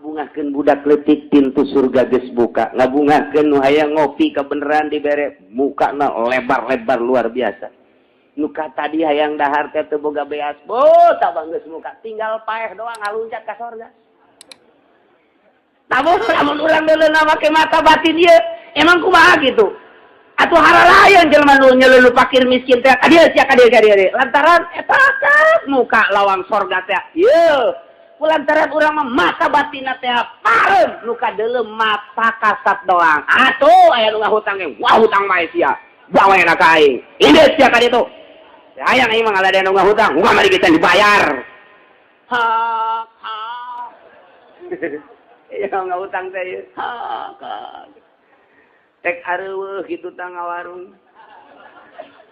Ngabungahkeun budak leutik, pintu surga geus buka. Ngabungahkeun nu hayang ngopi, kebeneran dibere, mukana lebar-lebar luar biasa. Nu tadi hayang dahar teh teu boga beas, bo tabang geus muka, tinggal paeh doang ngaluncat ka sorga. Namun lamun urang deuleuna make mata batin ieu, emang kumaha gitu? Atuh haralayan jelema nu nyelulu fakir miskin teh, ka dieu sia, ka dieu, ka dieu. Lantaran eta kan muka lawang sorga teh. Ieu lantaran urang mah mata batinna teh pareum, nu kadeuleu mata kasat doang. Atuh aya nu ngahutang ge, wah, hutang mah sia. Bawa enak ka aing. Ini sia ka ditu. Hayang aing mah ada nu ngahutang, wah, mari kita dibayar. Ha ha. Iya, ngahutang teh ieu. Ha ha. Tek areuweuh gitu tah ngawarung.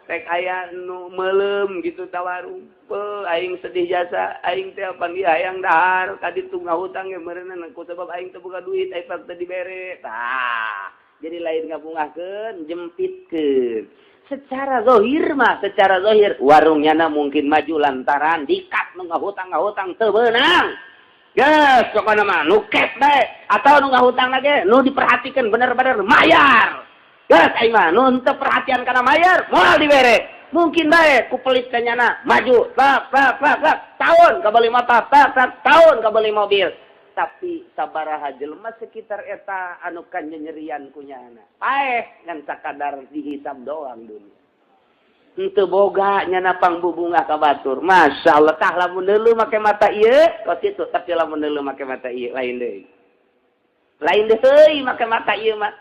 Tek aya nu meuleum gitu ta warung. Pe aing sedih jasa, aing teh panggih hayang dahar ka ditu ngahutang ge meureunna ku sebab aing teu boga duit, aing teu dibere. Tah, jadi lain ngabungahkeun, jempitkeun. Secara zohir mah, secara zohir warungnya na mungkin maju lantaran dikat nu ngahutang ngahutang teu beunang. Geus, pokona mah nu cash bae atau nu ngahutang lagi nu diperhatikan bener-bener mayar. Geus, aing mah nu henteu perhatian kana mayar moal dibere. Mungkin bae ku pelit kanyana maju tak tak tak tak tahun kabeli motor, tak tak tahun kabeli mobil. Tapi sabaraha jelema sekitar eta anu kanyerian ku nyana? Paeh ngan sakadar dihisab doang dunia. Henteu boga nyana pangbubungah ka batur. Masya Allah, tah lamun deuleu make mata ieu kos kitu, tapi lamun deuleu make mata ieu lain deui. Lain deui make mata ieu mah.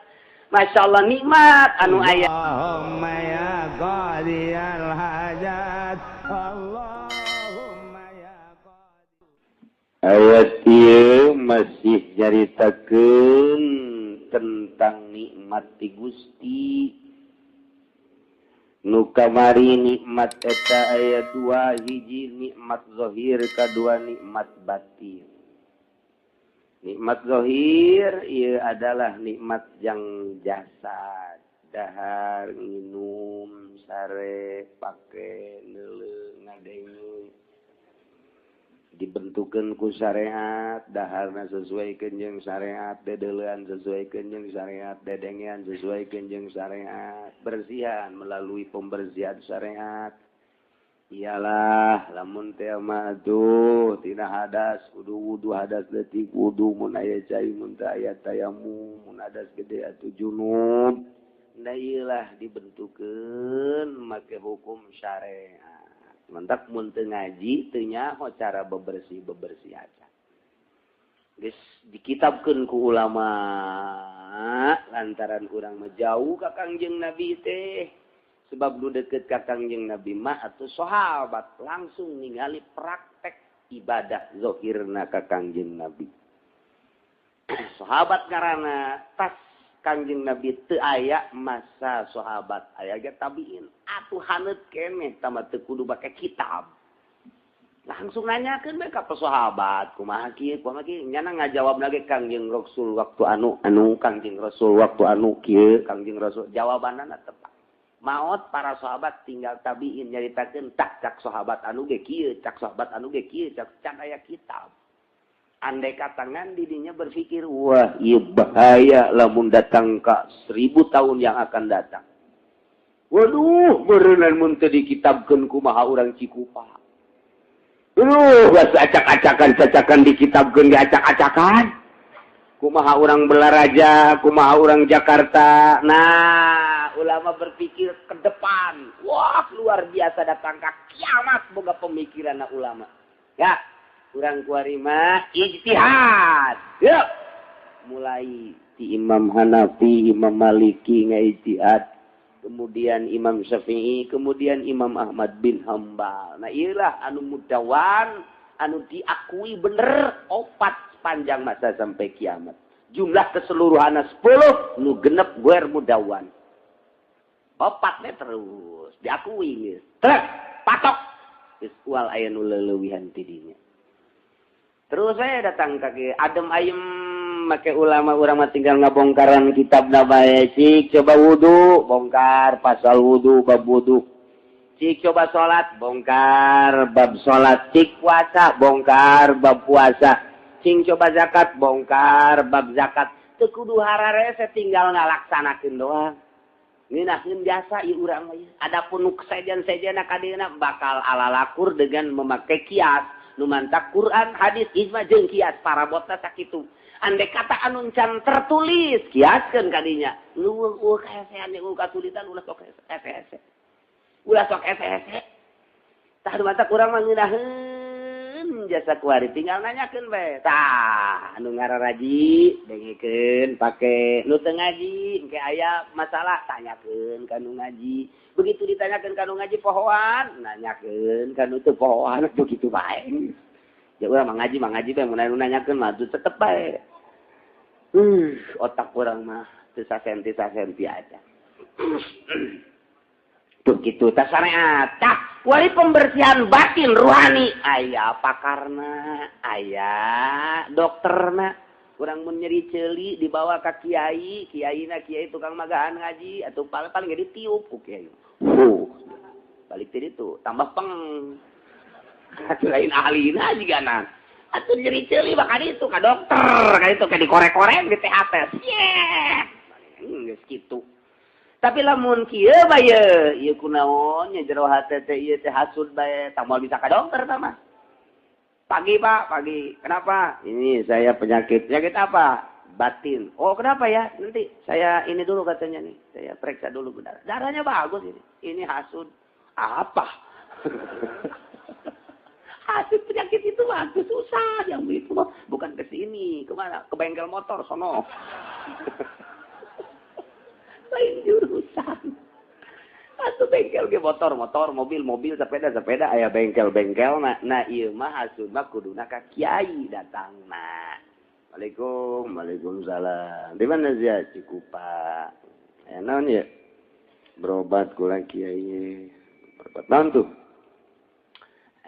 Masya Allah, nikmat anu aya. اللهم يا قاضي الحاجات، اللهم يا قاضي Ayat ieu masih nyaritakeun tentang nikmat ti Gusti. Nu kamari nikmat eta aya dua: hiji nikmat zahir, kadua nikmat batin. Nikmat zahir ieu adalah nikmat yang jasad, dahar, nginum, sare, pake, neuleu, ngadenge, dibentukeun ku syariat. Daharna sesuai jeung syariat, dedeleuan sesuai jeung syariat, dedengean sesuai jeung syariat, bersihan melalui pembersihan syariat. Iyalah, lamun teh mah tuh tina hadas kudu wudu, hadas leutik wudu, mun aya cai, mun teu aya tayamum, mun hadas gede atuh junub. Nah, iyalah dibentukeun make hukum syariat. Mantak mun teu ngaji teu nyaho cara bebersih bebersih aja. Geus dikitabkeun ku ulama lantaran urang mah jauh ka Kangjeng Nabi teh. Sebab nu deket ka Kangjeng Nabi mah atuh sahabat, langsung ningali praktek ibadah zahirna ka Kangjeng Nabi. Sahabat karena tas Kangjeng Nabi teu aya, masa sahabat aya ge tabiin atuh haneut keneh, tambah teu kudu make kitab, langsung nanyakeun bae ka sahabat, kumaha kieu, kumaha kieu. Nyana ngajawab lagi Kangjeng Rasul waktu anu anu, Kangjeng Rasul waktu anu kieu, Kangjeng Rasul jawabanna tepat. Maot para sahabat, tinggal tabiin nyaritakeun, tak cak sahabat anu ge kieu, cak sahabat anu ge kieu, cak can aya kitab. Andai katangan didinya berpikir, wah, iya bahaya lamun datang ke 1000 tahun yang akan datang. Waduh, berenang mun teu dikitabkeun kumaha urang Cikupa? Aduh, bahasa acak-acakan cacakan dikitabkeun diacak-acakan. Kumaha urang Balaraja, kumaha urang Jakarta? Nah, ulama berpikir ke depan. Wah, luar biasa, datang ke kiamat boga pemikiran ulama. Ya, kurang kuarima ijtihad. Yuk. Mulai di Imam Hanafi, Imam Maliki ijtihad, kemudian Imam Syafi'i, kemudian Imam Ahmad bin Hambal. Nah, iyalah anu mudawan, anu diakui bener opat sepanjang masa sampai kiamat. Jumlah keseluruhan 10, nu genep gue mudawan. Opatnya terus diakui geus. Terus patok. Geus ual aya nu leulewihan tidinya. Terus saya datang kaki adem ayem make ulama, urang mah tinggal ngabongkaran kitab bae. Cik coba wudu, bongkar pasal wudu, bab wudu. Cik coba salat, bongkar bab salat. Cik puasa, bongkar bab puasa. Cing coba zakat bongkar bab zakat. Teu kudu hararese tinggal ngalaksanakeun doang. Ngeunaheun jasa ieu urang mah. Adapun nu sejen-sejena ka dieuna bakal alalakur dengan memakai kias. Nu mantak Quran, hadis, ijma jeung kias parabotna sakitu. Andai kata anu can tertulis kiaskeun ka dinya. Lu kaesean jeung kasulitan ulah sok hese-hese. Ulah sok hese-hese. Tah nu mantak urang mah ngeunaheun jasa kuari tinggal nanyakeun bae. Tah anu ngararaji dengekeun pake nu teu ngaji engke aya masalah tanyakeun ka nu ngaji. Begitu ditanyakeun ka nu ngaji pohoan, nanyakeun ka nu teu pohoan begitu bae. Ya urang mah ngaji bae mun anu nanyakeun mah tetep bae. Otak urang mah teu sasenti-sasenti aja. Begitu tah syariat. Tah wali pembersihan batin ruhani aya pakarna, aya dokterna. Urang mun nyeri ceuli dibawa ka kiai, kiaina kiai tukang magahan ngaji atuh paling ge ditiup ku kiai. Balik teh ditu tambah peng. Atuh lain ahlina jigana. Atuh nyeri ceuli bakal itu ka dokter, ka itu ka dikorek-korek di THT. Ye. Geus kitu. Tapi lamun kieu bae ieu kunaon nya jero hate teh ieu teh hasud bae tah moal bisa ka dokter tah mah. Pagi Pak, pagi. Kenapa? Ini saya penyakit. Penyakit apa? Batin. Oh, kenapa ya? Nanti saya ini dulu katanya nih. Saya periksa dulu benar. Darahnya bagus ini. Ini hasud. Apa? Hasud penyakit itu bagus susah yang itu mah bukan ke sini, kemana? Ke bengkel motor sono. Lain jurusan. Atuh bengkel ge motor, motor, mobil, mobil, sepeda, sepeda aya bengkel-bengkel nah, nah ieu mah hasud mah kuduna ka kiai datangna. Waalaikum, waalaikumsalam. Di mana sia Cikupa? Aya naon ieu? Berobat kula kiai. Berobat naon tuh?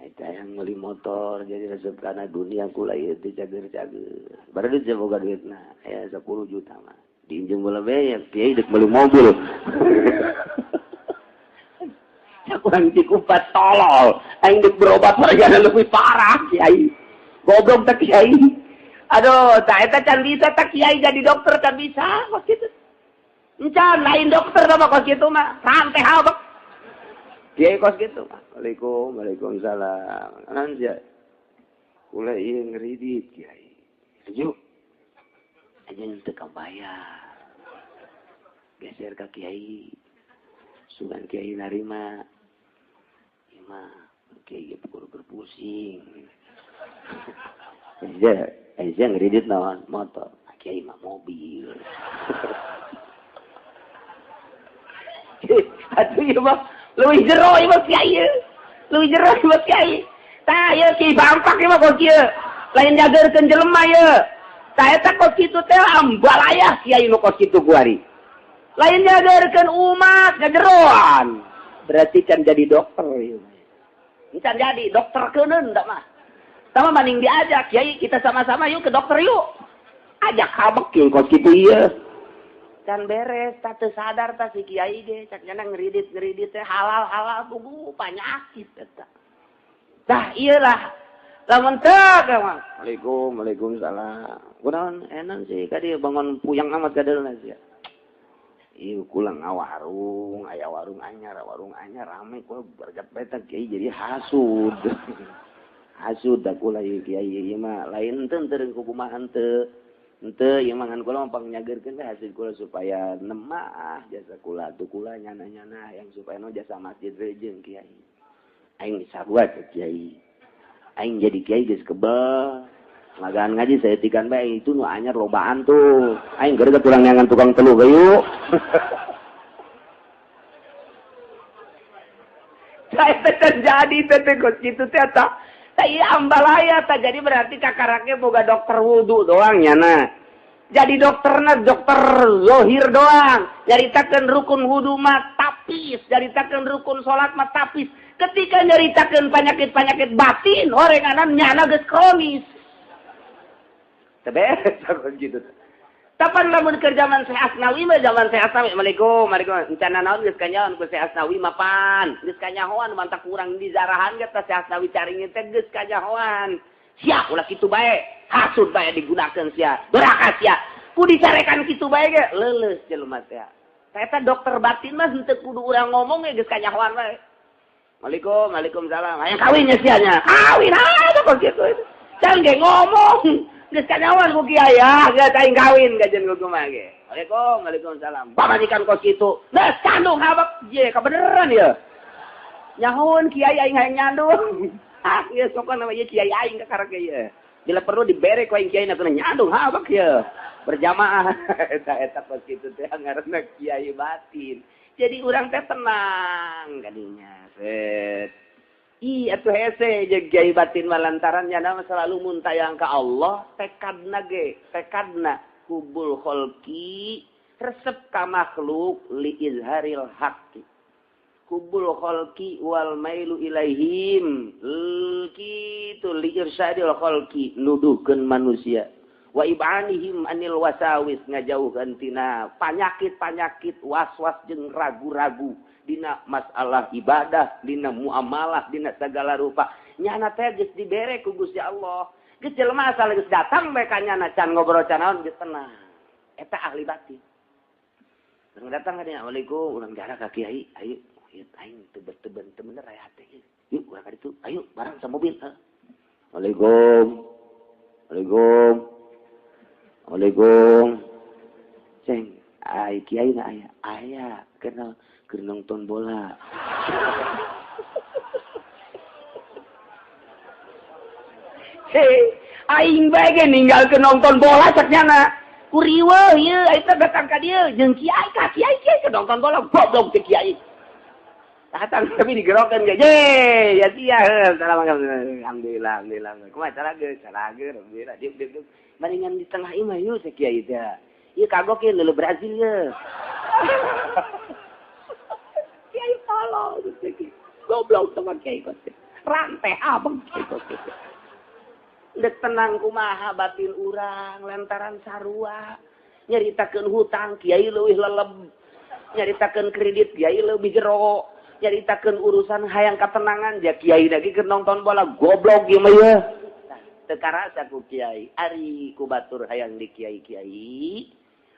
Eta yang meuli motor jadi resep kana dunia kula ieu teh cager-cager. Baru duit boga duitna aya 10 juta mah. Diinjem bola bae kiai dek meuli mobil. Kurang Cikupa tolol, aing dek berobat hargana lebih parah kiai. Goblok teh kiai. Aduh, tah eta can bisa tah kiai jadi dokter can bisa kos kitu. Encan lain dokter mah kos kitu mah, santai habek. Kiai kos kitu mah. Waalaikum, waalaikumsalam. Naon sia? Kula ieu ngeridit kiai. Ayo. Aja teu kabayar. Geser ka kiai. Sugan kiai narima. Ieu mah kiai ge berpusing. Aja ngeridit naon motor. Kiai mah mobil. Atuh ieu mah leuwih jero ieu mah kiai. Leuwih jero ieu mah kiai. Tah ieu kiai bangpak ieu mah kos kieu. Lain jageurkeun jelema ieu. Tah eta kos kitu teh ambalayah kiai nu kos kitu kuari. Lain nyadarkan umat ngajeroan. Berarti can jadi dokter ieu. Can jadi dokter keuneun da mah. Sama maning diajak kiai kita sama-sama yuk ke dokter yuk. Ajak habek kieu kos kitu ieu. Can beres tah teu sadar tah si kiai ge cak nyana ngeridit-ngeridit teh halal-halal tunggu penyakit eta. Tah ieu lah. Lamun teu mah. Waalaikum, waalaikumsalam. Kunaon enan sih ka dieu bangun puyang amat ka dieu sia. Ieu kula ngawarung, aya warung anyar rame kula bergat beta kiai jadi hasud. Hasud da kula ieu kiai ieu mah lain teu teu kumaha teu. Henteu ieu mah ngan kula mah pangnyageurkeun teh hasil kula supaya nemah jasa kula atuh kula nyana-nyana yang supaya no jasa masjid rejeung kiai. Aing sarua teh kiai. Aing jadi kiai geus kebel. Magaan ngaji saya tikan bae itu nu anyar lobaan tuh. Aing geureuh kurang neangan tukang telu gayu. Saya terjadi teh kos kitu teh eta. Tah ieu ambalaya tah jadi berarti kakaraknya boga dokter wudu doang nyana. Jadi dokterna dokter zohir doang. Nyaritakeun rukun wudu mah tapis, nyaritakeun rukun salat mah tapis. Ketika nyaritakeun penyakit-penyakit batin, orenganan nyana geus kronis. Tebet aku gitu. Tapan lamun keur zaman Syekh Asnawi mah zaman Syekh Asnawi. Assalamualaikum, waalaikumsalam. Encana naon geus kanyahoan ku Syekh Asnawi mapan. Geus kanyahoan mantak kurang di zarahan ge teh Syekh Asnawi caringin teh geus kanyahoan. Siap ulah kitu bae. Hasud bae digunakeun sia, doraka sia. Ku dicarekan kitu bae ge leuleus jelema teh. Eta dokter batin mah henteu kudu urang ngomong ge geus kanyahoan bae. Waalaikum, waalaikumsalam. Hayang kawin nya sia nya. Kawin ah kok kitu. Can ge ngomong. Geus kanyahoan ku kiai ah, geus aing kawin gajeun ku kumaha ge. Waalaikum, waalaikumsalam. Pamajikan kos kitu. Geus kandung habak ye kabeneran ye. Nyahoan kiai aing hayang nyandung. Ah ieu sok nama ieu kiai aing ka karek ye. Bila perlu dibere ku aing kiai na nyandung habak ye. Berjamaah eta eta kos kitu teh ngaranna kiai batin. Jadi urang teh tenang kadinya. Set. Ih atuh hese jeung kiai batin mah lantaran nya mah selalu muntayang ka Allah, tekadna ge, tekadna hubul kholqi resep ka makhluk li izharil haqqi. Hubul kholqi wal mailu ilaihim kitu li irsyadil kholqi nuduhkeun manusia. Wa ibanihim anil wasawis ngajauhkeun tina panyakit-panyakit was-was jeung ragu-ragu dina masalah ibadah, dina muamalah, dina segala rupa. Nyana teh geus dibere ku Gusti Allah. Geus jelema asal geus datang bae ka nyana can ngobrol can naon geus tenang. Eta ahli batin. Urang datang ka dinya, "Assalamualaikum, urang jarak ka kiai, ayo ieu aing teu teu bener aya hate ieu. Yuk urang ka ditu, ayo bareng sa mobil." Assalamualaikum. Assalamualaikum. Assalamualaikum. Ceng, ai kiai na aya. Aya, kenal keur nonton bola. Hei, aing bae ge ninggalkeun nonton bola cek nyana. Ku riweuh ieu eta datang ka dieu jeung kiai ka kiai kiai keur nonton bola goblok teh kiai. Datang tapi digerokeun ge. Ye, ya sia heuh, alhamdulillah, alhamdulillah. Kumaha cara geus, cara geus, alhamdulillah. Diuk diuk diuk. Maringan di tengah imah yeuh teh kiai teh. Ieu kagok ieu leuleuh Brazil ye. Kiai tolong goblok sama kiai kos. Rantai abang kiai kos. Dek tenang kumaha batin urang lantaran sarua nyaritakeun hutang kiai leuwih leleb, nyaritakeun kredit kiai leuwih jero, nyaritakeun urusan hayang katenangan ja kiai lagi keur nonton bola goblok ieu mah ye. Teu karasa ku kiai, ari ku batur hayang di kiai-kiai,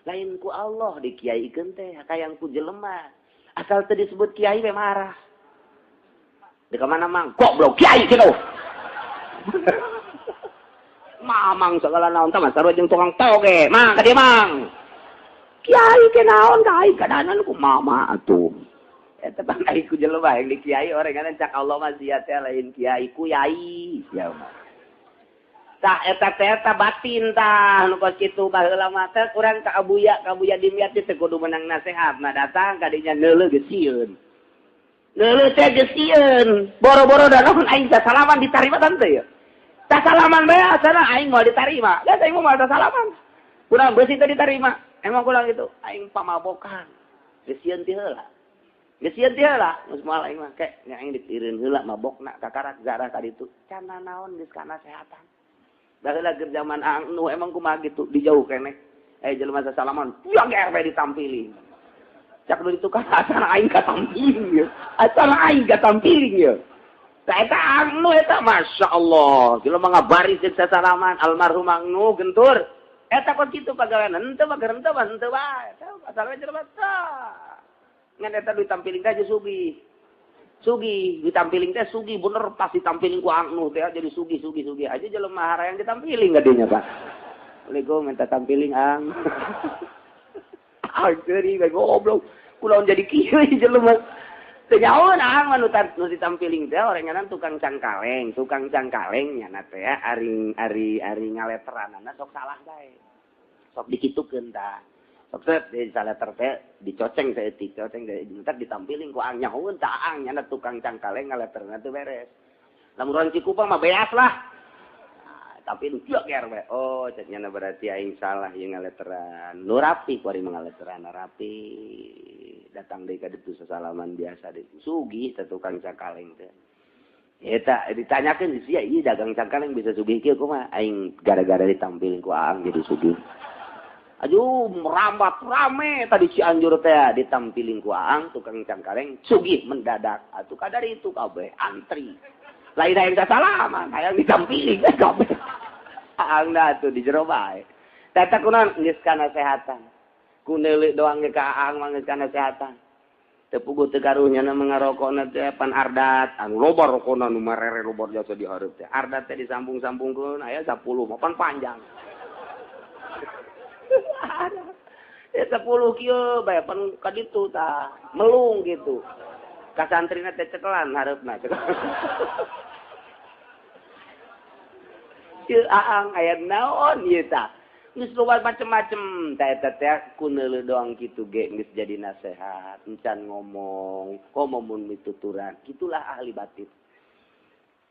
lain ku Allah di kiaikeun teh hayang ku jelema. Asal teu disebut kiai we marah. Di mana mang? Goblok kiai kitu. Mamang segala naon tah sarua jeung tukang toge. Mang ka dieu mang. Kiai ke naon ka aing kadanan ku mama atuh. Eta bang aing ku jelema yang di kiai orengan cak Allah mah sia teh lain kiai ku yai sia mah. Tah eta teh eta batin tah nu kos kitu baheula mah teh urang ka Abuya Dimyati teh kudu menang nasehat. Nah datang ka dinya neuleuh geus sieun. Neuleuh teh geus sieun. Boro-boro da naon aing salaman ditarima tante ya. Salaman bae asana aing moal ditarima. Geus aing moal salaman. Kurang beusi teh ditarima. Emang kurang itu aing pamabokan. Geus sieun ti heula. Geus sieun ti heula, geus moal aing mah ke nya aing ditireun heula mabokna kakarak zarah ka ditu. Can naon geus kana sehatan. Baheula keur zaman anu emang kumaha gitu dijauh keneh. Jelema sasalaman, yang RW ditampiling. Cak nu ditu kan asana aing katampiling ye. Asana aing katampiling ye. Tah eta anu eta Masya Allah. Jelema ngabaris jeung sasalaman almarhum anu gentur. Eta kok kitu pagawean henteu mah henteu mah henteu bae. Eta asalna jelema tah. Ngan eta ditampiling teh sugih. Sugih ditampiling teh sugih bener pas ditampiling ku anu teh jadi sugih sugih sugih aja jelema harayang ditampiling gadinya Pak. Assalamualaikum minta tampiling ang. Ageuri bae goblok. Kulaon jadi kieu jelema. Teu nyahoeun ang mah nu ditampiling teh orenganan tukang cangkaleng nyana teh ari ari ari ngaleteranana sok salah bae. Sok dikitukeun tah. Sok teh di saleter teh dicoceng saeutik, coceng entar ditampiling ku ang nyahoeun tah ang nyana tukang cangkaleng ngaleterna teu beres. Lamun urang Cikupang mah beas lah. Nah, tapi nu kieu ger we. Oh, cek nyana berarti aing salah ieu ngaleteran. Nu rapi ku ari mah ngaleteran rapi. Datang deui ka ditu sasalaman biasa deui. Sugih teh tukang cangkaleng teh. Eta ditanyakeun sia ieu dagang cangkaleng bisa sugih kieu kumaha? Aing gara-gara ditampiling ku aang jadi sugih. Aduh, merambat rame tadi Cianjur teh ditampiling ku aang tukang cangkaleng sugih mendadak. Atuh kadar itu kabeh antri. Lain hayang salaman, hayang ditampiling kabeh. Aang da atuh di jero bae. Tata kunaon geus kana sehatan. Ku neuleuk doang ge ka aang mah geus kana sehatan. Teu puguh teu karunya na ngarokona teh pan ardat, anu loba rokona nu marere loba jasa di hareup teh. Ardat teh disambung-sambungkeun aya 10 mah pan panjang. Ya 10 kieu bae pan ka ditu tah, melung gitu. Ka santrina teh cekelan hareupna. Ieu aang aya naon ieu tah. Geus loba macem-macem tah eta teh ku neuleuh doang kitu ge geus jadi nasehat, encan ngomong, komo mun mituturan. Kitulah ahli batin.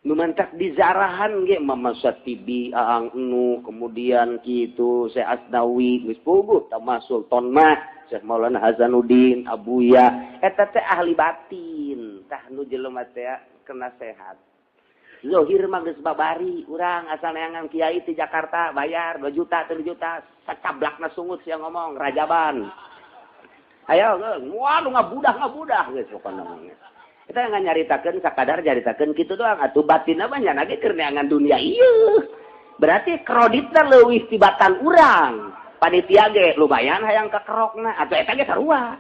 Nu mantak dizarahan ge Mama Satibi Aang Nu kemudian kitu Syekh Asnawi geus puguh tamas Sultan mah Syekh Maulana Hasanuddin Abuya eta teh ahli batin tah nu jelema teh kena sehat. Zohir mah geus babari urang asal neangan kiai di Jakarta bayar 2 juta 3 juta sacablakna sungut sia ngomong rajaban. Ayo waduh ngabudah geus pokona mah. Kita nggak nyaritakeun sakadar nyaritakeun kitu doang atuh batinna mah nya ge keur neangan dunia ieu. Berarti kreditna leuwih tibatan urang. Panitia ge lumayan hayang kakerokna atuh eta ge sarua.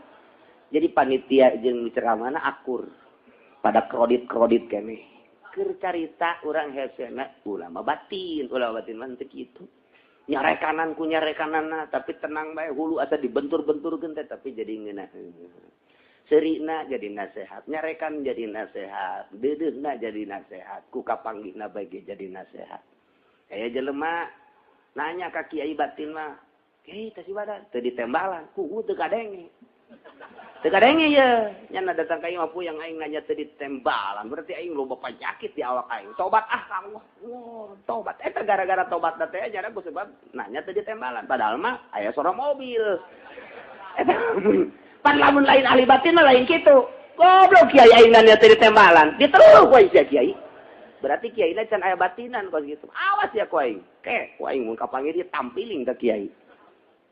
Jadi panitia jeung ceramahna akur pada kredit-kredit keneh. Keur carita urang hesena ulama batin mah teu kitu. Nyarekanan ku nyarekananna tapi tenang bae hulu asa dibentur-benturkeun teh tapi jadi ngeunaheun. Serina jadi nasehat, nyarekan jadi nasehat, deudeuhna jadi nasehat, ku kapanggihna bae ge jadi nasehat. Aya jelema nanya ka kiai batin mah, "Kiai teh si badan teu ditembalan, ku teu kadenge." Teu kadenge ye, nya datang ka imah puyang aing nanya teu ditembalan, berarti aing loba penyakit di awak aing. Tobat ah ka Allah. Wah, tobat eta gara-gara tobat teh nya ku sebab nanya teu ditembalan, padahal mah aya sora mobil. Eta pan lamun lain ahli batin mah lain kitu. Goblok kiai aing nanya teu ditembalan, diteluh ku aing sia kiai. Berarti kiai na can aya batinan kos kitu. Awas ya ku aing. Ke ku aing mun kapanggih dia tampiling ka kiai.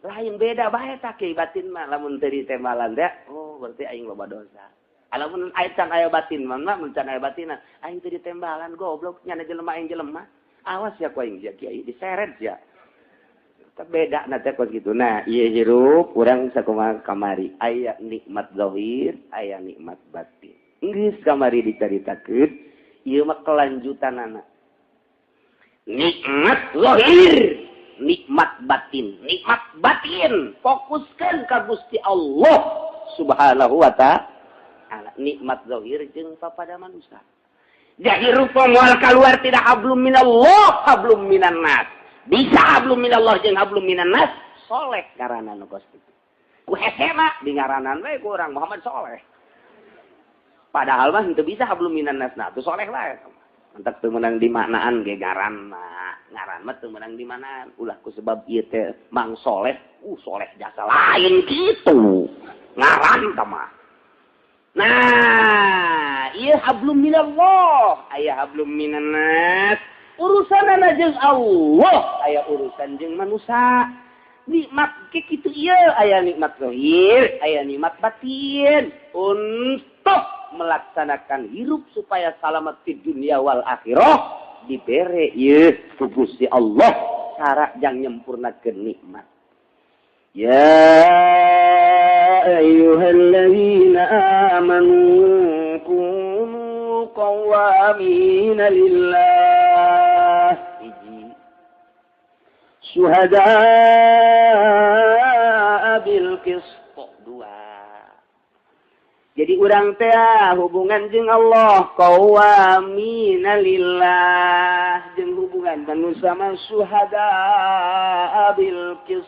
Lain beda bae tah kiai batin mah lamun teu ditembalan teh, oh berarti aing loba dosa. Lamun aya can aya batin mah mun can aya batinan, aing teu ditembalan goblok nya jelema aing jelema. Awas ya ku aing sia kiai diseret sia. Beda na teh kos kitu. Nah, ieu hirup urang sakumaha kamari aya nikmat zahir, aya nikmat batin. Geus kamari dicaritakeun, ieu mah kelanjutanana. Nikmat zahir, nikmat batin. Nikmat batin fokuskeun ka Gusti Allah Subhanahu wa ta'ala. Nikmat zahir jeung papada manusia. Jahirup moal kaluar tidak hablum minallah, hablum minan nas. Bisa hablum minallah jeung hablum minan nas, soleh ngaranna nu kos kitu. Ku hesena di ngaranan we ku urang Muhammad Soleh. Padahal mah henteu bisa hablum minan nas, nah atuh soleh lah. Mantak teu meunang dimaknaan ge ngaran mah. Ngaran mah teu meunang dimaknaan. Ulah ku sebab ieu teh Mang Soleh, soleh jasa lain kitu. Ngaran tah mah. Nah, ieu hablum minallah, aya hablum minan nas. Urusanana jeung Allah, aya urusan jeung manusia. Nikmat ke kitu ieu, aya nikmat zahir, aya nikmat batin. Untuk melaksanakan hirup supaya selamat di dunia wal akhirah dibere ieu ku Gusti Allah cara jang nyempurnakeun nikmat. Ya ayyuhalladzina amanu kunu qawwamina lillah syuhada bil qist. Dua. Jadi urang teh hubungan jeung Allah qawwamina lillah jeung hubungan manusia mah syuhada bil qist.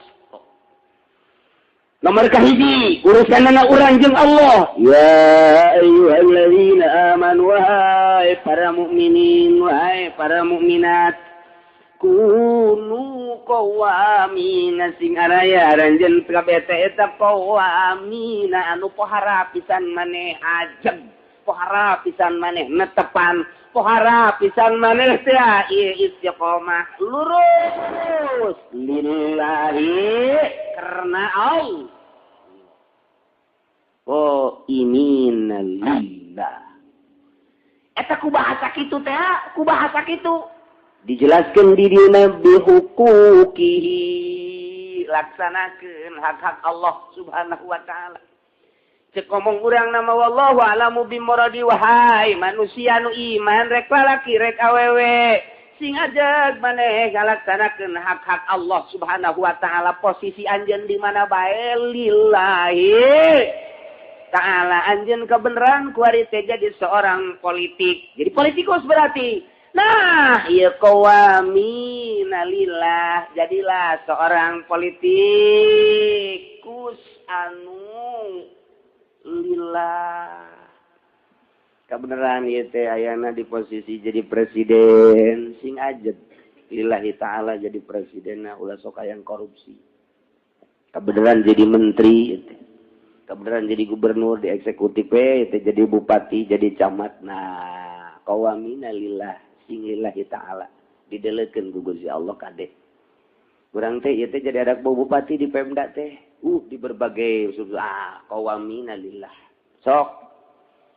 Nomor kahiji urusanana urang jeung Allah. Ya ayyuhalladzina amanu wahai para mukminin wahai para mukminat kunu qawamina sing araya aranjeun kabeh teh eta qawamina anu pohara pisan maneh ajeg pohara pisan maneh netepan pohara pisan maneh teh ieu istiqomah lurus lillahi karena Allah. Oh imina lillah eta ku bahasa kitu teh ku bahasa kitu. Dijelaskan di dina bihuquqihi, laksanakeun hak-hak Allah Subhanahu wa taala. Cek ngomong urang nama wallahu a'lamu bimuradi, wahai manusia nu iman rek lalaki rek awewe, sing ajeg maneh ngalaksanakeun hak-hak Allah Subhanahu wa taala. Posisi anjeun di mana bae lillahi ta'ala, anjeun kebenaran kuari teh jadi seorang politik, jadi politikus berarti. Nah, ieu qawamina lillah, jadilah seorang politikus anu lillah. Kebenaran ieu teh ayana di posisi jadi presiden, sing ajeg lillahi ta'ala jadi presiden, nah ulah sok hayang korupsi. Kebenaran jadi menteri ieu teh. Kebenaran jadi gubernur di eksekutif ieu teh, jadi bupati, jadi camat. Nah, qawamina lillah, sing lillahi ta'ala didelekeun ku Gusti Allah kade. Urang teh ieu teh jadi anak bupati di Pemda teh, di berbagai qawamina lillah. Sok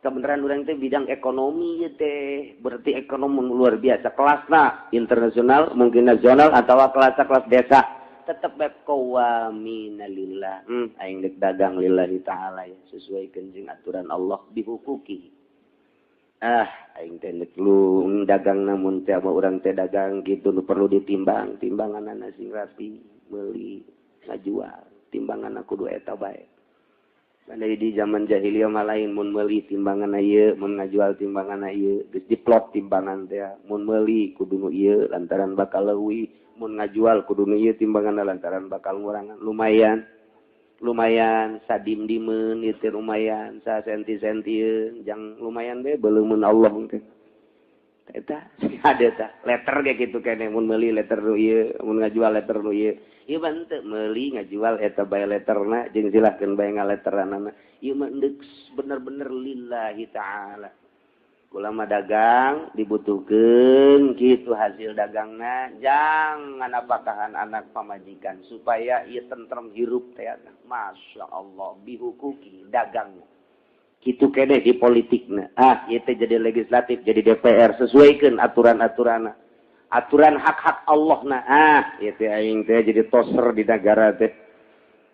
kebenaran urang teh bidang ekonomi ieu teh, berarti ekonomi luar biasa kelasna internasional, mungkin nasional atau kelas-kelas desa, tetep bae qawamina lillah. Aing dek dagang lillahi ta'ala ya, sesuaikeun jeung aturan Allah bihuquqi. Aing teh dek lu dagang namun teh ama urang teh dagang gitu nu perlu ditimbang, timbanganana sing rapi, meuli ngajual, timbanganna kudu eta bae. Andai di zaman jahiliyah mah lain, mun meuli timbanganna ieu, mun ngajual timbanganna ieu, geus diplot timbangan teh, mun meuli kudu nu ieu lantaran bakal leuwih, mun ngajual kudu nu ieu timbanganna lantaran bakal ngurangan. Lumayan, lumayan sadim-dimeun ieu teh, lumayan sasenti-sentieun, jang lumayan bae beuleumeun Allah teh. Eta ada tah letter ge kitu keneh, mun meuli letter nu ieu, mun ngajual letter nu ieu. Ieu mah henteu meuli ngajual eta bae letterna jeung silahkeun bae ngaletteranana. Ieu mah endek bener-bener lillahi ta'ala. Kula mah dagang dibutuhkeun kitu hasil dagangna jangan apakahan anak pamajikan supaya ieu tentrem hirup teh. Masya Allah bihukuki dagangna. Kitu keneh di politikna. Ieu teh jadi legislatif, jadi DPR, sesuaikeun aturan-aturanna. Aturan hak-hak Allah na. Ieu teh aing teh jadi toser di negara teh.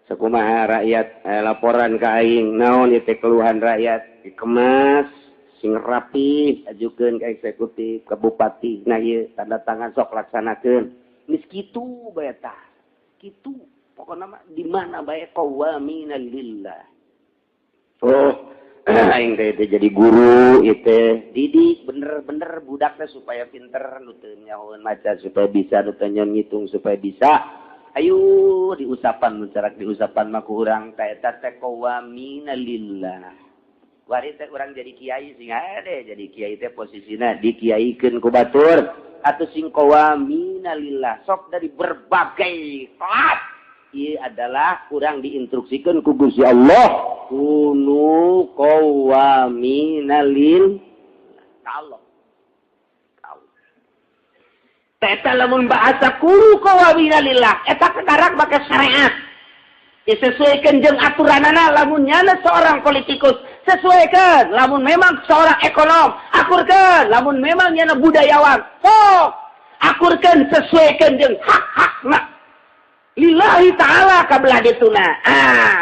Sakumaha rakyat laporan ka aing, naon ieu teh keluhan rakyat, dikemas sing rapi, ajukeun ka eksekutif, ka bupati. Nah ieu tanda tangan sok laksanakeun. Geus kitu bae tah. Kitu pokona mah di mana bae qawamina lillah. Oh, aing teh jadi guru ieu teh didik bener-bener budakna supaya pinter, nu teu nyahoeun maca supaya bisa, nu teu nyahoeun ngitung supaya bisa. Ayo diusapan nu carak diusapan mah ku urang teh eta teh qawamina lillah. Wari teh urang jadi kiai sing ade jadi kiai teh posisina dikiaikeun ku batur atuh sing qawamina lillah. Sok dari berbagai kelas ieu adalah urang diinstruksikeun ku Gusti Allah kunu qawamina lil Allah. Eta lamun bahasa kunu qawamina lillah eta kekarak make syariat. Disesuaikan jeung aturanana. Lamun nyana seorang politikus sesuaikan, lamun memang seorang ekonom akurkeun, lamun memang nyana budayawan sok akurkeun, sesuaikan jeung hak-hakna lillahi ta'ala kabelah dituna.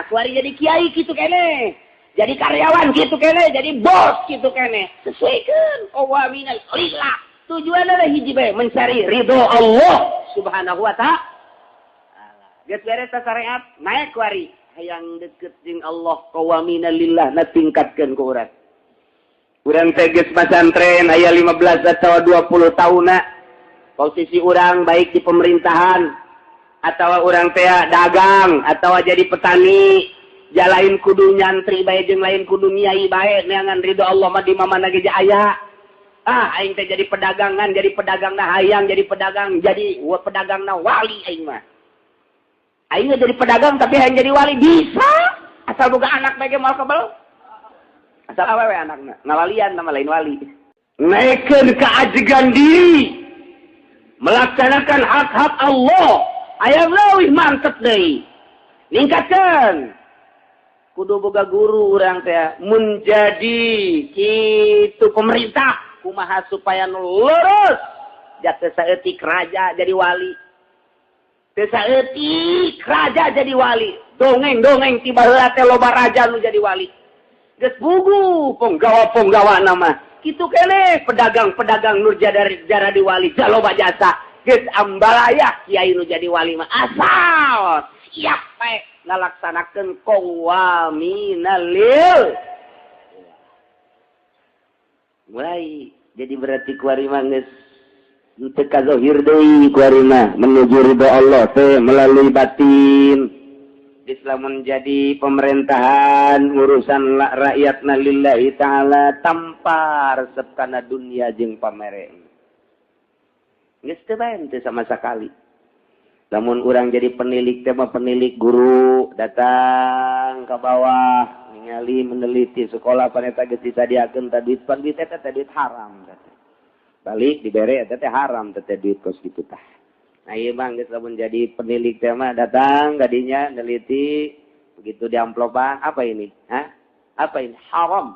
Kuari jadi kiai kitu keneh, jadi karyawan kitu keneh, jadi bos kitu keneh, sesuaikan qawamina lillah. Tujuanna hiji bae, mencari ridho Allah Subhanahu wa ta'ala. Geus beres syariat, naik kuari hayang deket jeung Allah qawamina lillah na tingkatkeun ku urang. Urang teh geus pasantren aya 15 atau 20 tahunna. Posisi urang baik di pemerintahan atau urang teh dagang atau jadi petani, jalain kudu nyantri bae jeung lain kudu nyai bae neangan ridho Allah mah di mana ge aya. Aing teh jadi pedagangan, jadi pedagang na hayang, jadi pedagang, jadi pedagang na wali aing mah. Aing jadi pedagang tapi hayang jadi wali bisa, asal boga anak bae ge moal kebel. Asal awewe anakna, ngawalian nama lain wali. Naikkeun keajegan diri, melaksanakan hak-hak Allah, aya leuwih mantep deui. Ningkatkeun. Kudu boga guru urang teh menjadi kitu pemerintah kumaha supaya nu lurus Jatuh saeutik raja jadi wali. Teu saeutik raja jadi wali. Dongeng-dongeng ti baheula teh loba raja nu jadi wali. Geus bugu ponggawa-ponggawa nama. Kitu keneh pedagang-pedagang nu jadi wali jaloba jasa. Geus ambalaya kiai nu jadi wali mah asal siap bae ngalaksanakeun qawwaminalil. Mulai jadi berarti kuari mah geus teu kazohir deui kuari mah menuju ridho Allah teh melalui batin. Islam menjadi pemerintahan urusan rakyatna lillahi ta'ala tanpa resep kana dunia jeung pamere. Geus teu bae teu sama sekali. Lamun urang jadi penilik teh mah penilik guru datang ke bawah ningali meneliti sekolah paneta geus disadiakeun teh duit pan duit eta teh duit haram teh. Balik dibere eta teh haram teh duit kos kitu tah. Nah ieu mah geus lamun jadi penilik teh mah datang kadinya neliti begitu diamplopan apa ini? Hah? Apa ini? Haram.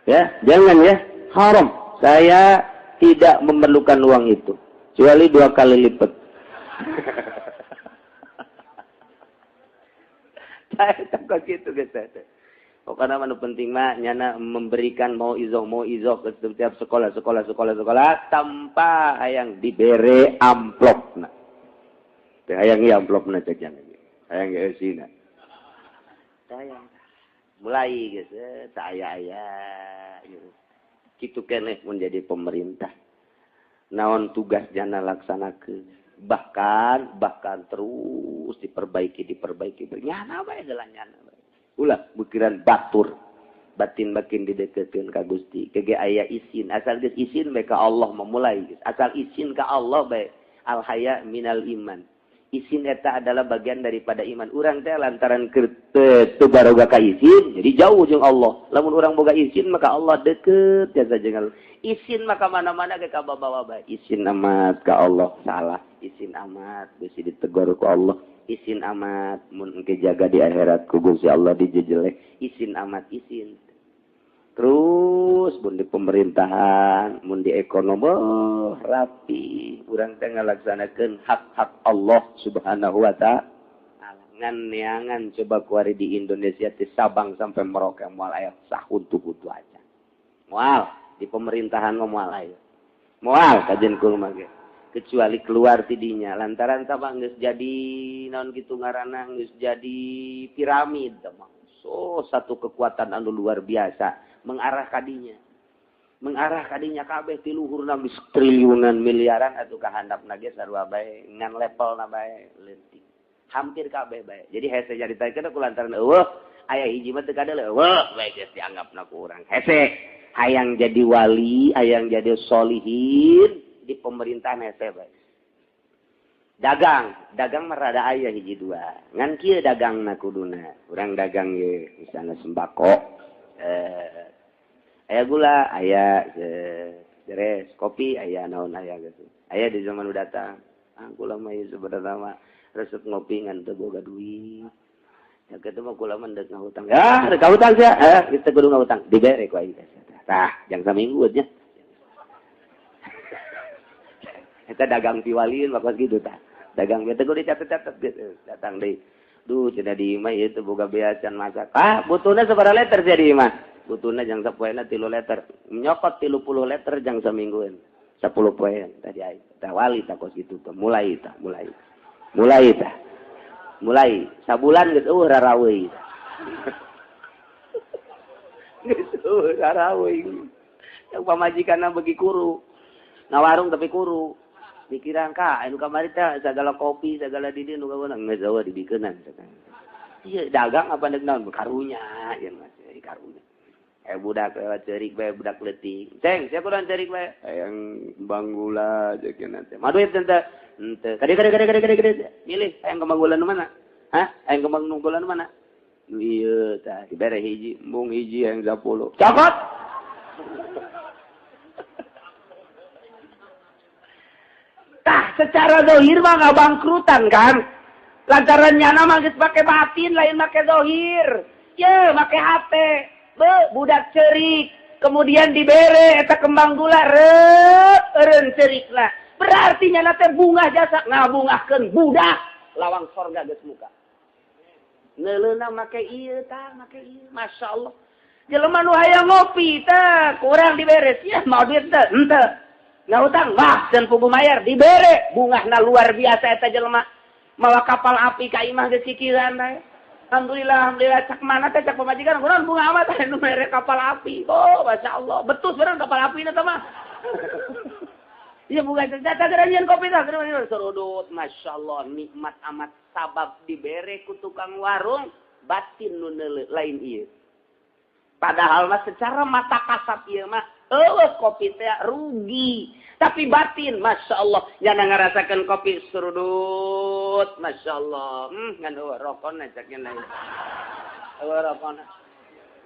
Ya, jangan ya, haram. Saya tidak memerlukan uang itu kecuali 2 kali lipat. Saya takut gitu guys. Pokoknya mah nu penting mah nyana memberikan mau izoh ke setiap sekolah tanpa hayang dibere amplopna. Teu hayang ieu amplopna cek nya. Hayang ge eusina. Hayang. Mulai geus teu aya-aya gitu. Kitu keneh mun jadi pemerintah. Naon tugas jana laksanakeun. Bahkan terus diperbaiki nyana bae heula nyana bae. Ulah pikiran batur batin makin dideketkeun ka Gusti kege aya isin asal geus isin bae ka Allah memulai geus asal isin ka Allah bae al haya minal iman. Isin eta adalah bagian daripada iman. Urang teh lantaran teu baroga ka isin jadi jauh jeung Allah. Lamun urang boga isin maka Allah deket jasa jeung Allah. Isin maka mana-mana ge ka babawa bae. Isin amat ka Allah salah, isin amat bisi ditegur ku Allah. Isin amat mun engke jaga di akhirat ku Gusti Allah dijejeleh. Isin amat isin. Terus mun di pemerintahan, mun di ekonomi oh, rapi. Urang teh ngalaksanakeun hak-hak Allah Subhanahu wa ta'ala. Ngan neangan coba kuari di Indonesia ti Sabang sampai Merauke moal aya sahuntu-huntu aja. Moal di pemerintahan mah moal aya. Moal kajen kumaha ge. Kecuali keluar tidinya lantaran sabang geus jadi naon kitu ngaranna geus jadi piramid mah. So satu kekuatan anu luar biasa mengarah kadinya kabeh ti luhurna geus triliunan miliaran atuh ka handapna ge sarua bae ngan levelna bae leutik hampir kabeh bae. Jadi hese nyaritakeun ku lantaran eueuh aya hiji mah teu kadeuleu eueuh bae geus dianggapna ku urang hese hayang jadi wali hayang jadi solihin di pemerintahan hese bae. Dagang mah rada aya hiji dua. Ngan kieu dagangna kuduna. Urang dagang ye misalna sembako. Aya gula, aya beres, kopi aya naon aya gitu. Aya di zaman udah datang. Ah kula mah ieu sebenarna mah resep ngopi ngan teu boga duit. Ya kitu mah kula mah deuk ngahutang. Ya, deuk ngahutang sia. Geus teu kudu ngahutang. Dibere ku aing teh. Tah, jang saminggu nya. Eta dagang piwalieun mah kos kitu tah. Dagang teh kudu dicatet-catet gitu. Datang deui. Duh cenah di imah ieu teu boga beas can masak. Ah, butuhna sabaraha liter sia di imah? Butuhna jang sapoena 3 liter. Nyokot 30 liter jang saminggueun. 10 poean tadi aing. Tah wali tah kos kitu tah. Mulai tah, mulai. Mulai tah. Mulai sabulan geus eueuh raraweui. Geus eueuh raraweui. Yang pamajikanna beuki kuru. Ngawarung tapi kuru. Pikiran ka anu kamari teh sagala kopi sagala di dieu nu kaweunang geus eueuh dibikeunan. Ieu dagang apa deuk naon karunya ieu mah karunya. Budak lewat ceurik bae budak leutik. Ceng, sia kudu ceurik bae. Hayang kembang gula ceuk teh. Mah duit teh henteu. Kade. Milih hayang kembang gula nu mana? Hah? Hayang kembang nu gula nu mana? Nu ieu tah dibere hiji, embung hiji hayang 10. Cokot. Tah secara zahir mah ngabangkrutan kan? Lantaran nyana mah geus make batin lain make zahir. Ye make hate. Be budak cerik Kemudian dibere eta kembang gula reup eureun ceurikna. Berarti nyana teh bungah jasa ngabungahkeun budak lawang sorga geus muka. Neuleuna make ieu tah, make ieu. Masya Allah. Jelema nu hayang ngopi tah kurang dibere sia mau duit teh henteu. Ngahutang wah dan pugu mayar dibere bungahna luar biasa eta jelema. Mawa kapal api ka imah geus kikiran teh. Alhamdulillah, alhamdulillah cak mana teh cak pamajikan kunaon bunga amat teh nu mere kapal api. Oh, masyaallah. Betus bener kapal api na teh mah. Ieu bunga teh teh geura kopi tah geura serudut. Masyaallah nikmat amat sabab dibere ku tukang warung batin nu lain ieu. Padahal mah secara mata kasat ieu mah eueuh kopi teh rugi. Tapi batin, Masya Allah. Jangan ngerasakan kopi serudut. Masya Allah. Ngan eueuh rokona caknya naik. Eueuh rokona.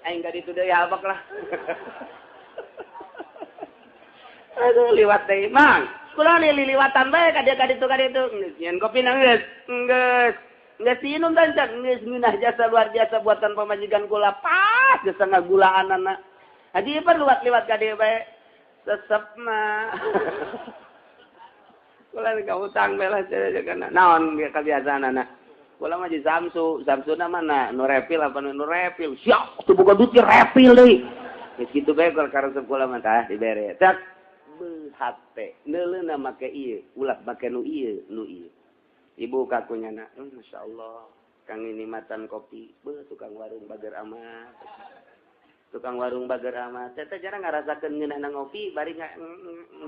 Aing ka ditu deui habak lah. Aduh liwat deui, Mang. Kula nih liliwatan bae ka dieu ka ditu ka ditu. Geus nyeun kopi na geus. Geus. Geus diinum tah cak geus ngeunah jasa luar biasa buatan pamajikan kula. Pas geus ngagulaanana. Haji ieu liwat-liwat ka dieu bae. Sesep mah. Kula ka hutang bae lah kana. Naon kebiasaanana. Kula mah di Samsu, Samsuna mana nu repil apa nu repil. Siap teu boga duit repil deui. Geus kitu bae karesep kula mah tah dibere. Cak beuh hate neuleuna make ieu, ulah make nu ieu, nu ieu. Ibu kakunya na, masyaallah, kang ini matan kopi, beuh tukang warung bager amat. Tukang warung bager amat. Teh jarang ngarasakeun ngeunahna ngopi, bari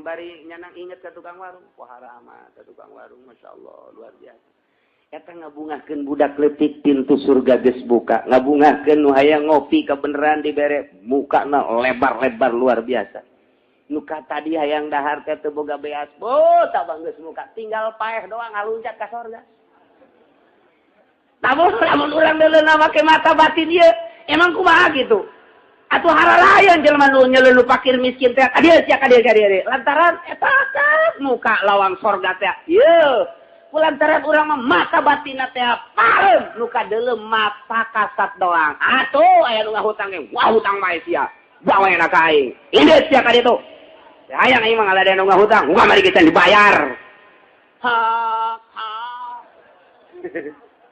bari nyanang inget ka tukang warung. Pohara amat ka tukang warung, masyaallah, luar biasa. Eta ngabungahkeun budak leutik pintu surga geus buka, ngabungahkeun nu hayang ngopi kabeneran dibere mukana lebar-lebar luar biasa. Nu ka tadi hayang dahar teh teu boga beas, bo tabang geus muka, tinggal paeh doang ngaluncat ka sorga. Lamun lamun urang neuleuna make mata batin ieu, emang kumaha gitu? Atuh haralayan jelema nu nyeleuh fakir miskin teh ka dieu sia ka dieu ka dieu. Lantaran eta muka lawang sorga teh. Ieu lantaran urang mah mata batinna teh pareum nu kadeuleu mata kasat doang. Atuh aya nu ngahutang ge, wah hutang bae sia. Bawa enak ka aing. Ini sia ka ditu. Hayang aing mah ngaladean nu ngahutang, wah mari kita dibayar. Ha ha.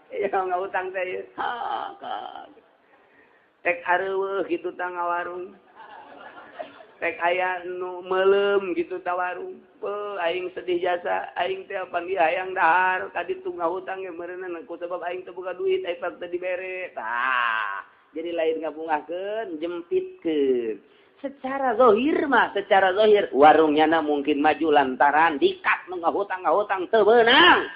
Ya ngahutang teh ieu. Ha ha. Tek areueuh gitu tah ngawarung. Tek aya nu meuleum gitu ta warung. Beuh aing sedih jasa, aing teh panggih hayang dahar ka ditu ngahutang ge meureunna ku sebab aing teu boga duit aing teu dibere. Tah, jadi lain ngabungahkeun, jempitkeun. Secara zahir mah, secara zahir warungnya na mungkin maju lantaran dikat nu ngahutang-ngahutang teu beunang.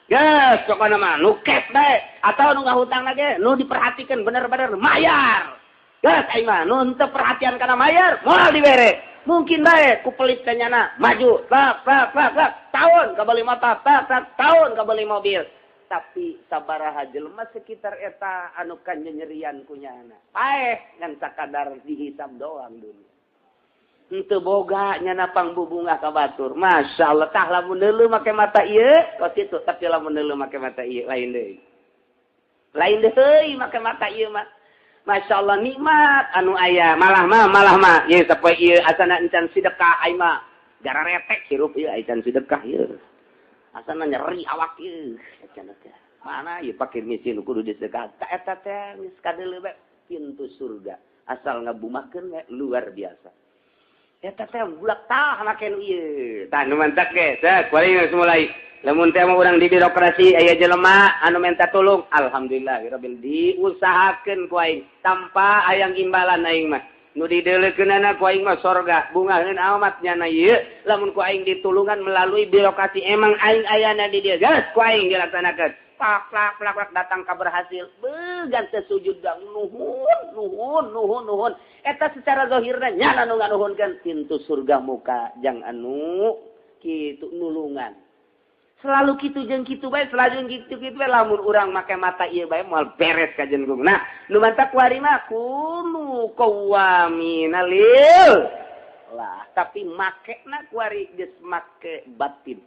Geus pokona mah nu cash bae atau nu ngahutang lagi nu diperhatikan bener-bener mayar. Geus aing mah nu henteu perhatian kana mayar moal dibere. Mungkin bae ku pelit ka nyana maju tak tak tak tak tahun kabeli motor tak tak tahun kabeli mobil. Tapi sabaraha jelema sekitar eta anu kanyerian ku nyana. Paeh ngan sakadar dihisab doang dunia. Henteu boga nyana pangbubungah ka batur. Masyaallah tah lamun deuleu make mata ieu kos kitu, tapi lamun deuleu make mata ieu lain deui. Lain deui make mata ieu mah. Masyaallah nikmat anu aya malah mah ieu sapoe ieu asana encan sedekah aing mah gara retek hirup ieu encan sedekah ieu. Asana nyeri awak ieu encan teh. Mana ieu pakir miskin kudu disedekah. Ta eta teh geus kadeuleu bae pintu surga. Asal ngabumahkeun we luar biasa. Eta teh bulak tah make nu ieu. Tah nu mantak ge, teh kuari geus mulai. Lamun teh mah urang di birokrasi aya jelema anu minta tulung, alhamdulillah rabbil diusahakeun ku aing tanpa hayang imbalan aing mah. Nu dideuleukeunana ku aing mah sorga, bungaheun amat nyana ieu. Lamun ku aing ditulungan melalui birokrasi emang aing ayana di dieu, geus ku aing dilaksanakeun. Plak plak plak plak datang ka berhasil. Began sesujud gang nuhun nuhun nuhun nuhun. Eta secara zahirna nyana nu nganuhunkeun pintu surga muka jang anu kitu nulungan. Selalu kitu jeung kitu bae, selalu kitu kitu bae lamun urang make mata ieu bae moal beres ka jenggung. Nah, nu mantak kuari mah kunu qawamina lil. Lah, tapi makena kuari geus make batin.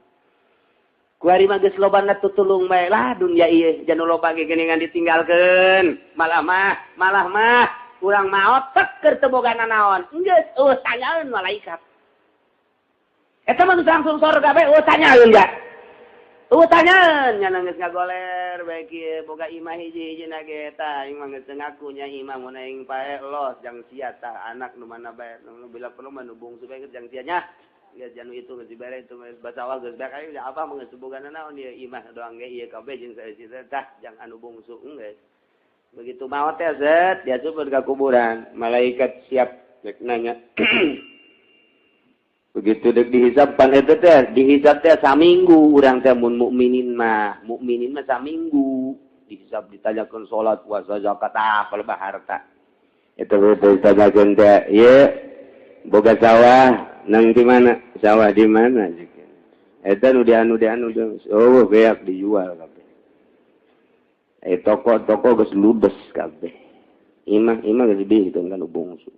Kuari mah geus lobana tutulung bae lah dunia ieu janu loba ge geuningan ditinggalkeun. Malah mah Urang maot tek keur teu boga nanaon. Geus eueuh tanyaeun malaikat. Eta mah langsung surga bae eueuh tanyaeun ga. Eueuh tanyaeun nya geus ngagoler bae kieu boga imah hiji-hijina ge eta aing mah geus ngaku nya imah mun aing pae los jang sia tah anak nu mana bae nu bila perlu mah nu bungsu bae jang sia nya. Geus janu itu geus dibere itu basawah geus bae aing apa mah geus boga nanaon ieu imah doang ge ieu kabeh jeung saeusi tah jang anu bungsu geus. Begitu maot teh zet dia super ke kuburan, malaikat siap rek nanya. Begitu dek dihisab pan eta teh, dihisab teh saminggu urang teh mun mukminin mah saminggu dihisab ditanyakeun salat, puasa, zakat, apa lebah harta. Eta ditanyakeun teh, ieu boga sawah nang di mana? Sawah di mana? Eta nu dianu oh beak dijual kabeh. Toko-toko geus ludes kabeh. Imah geus dibikeun kan bungsu.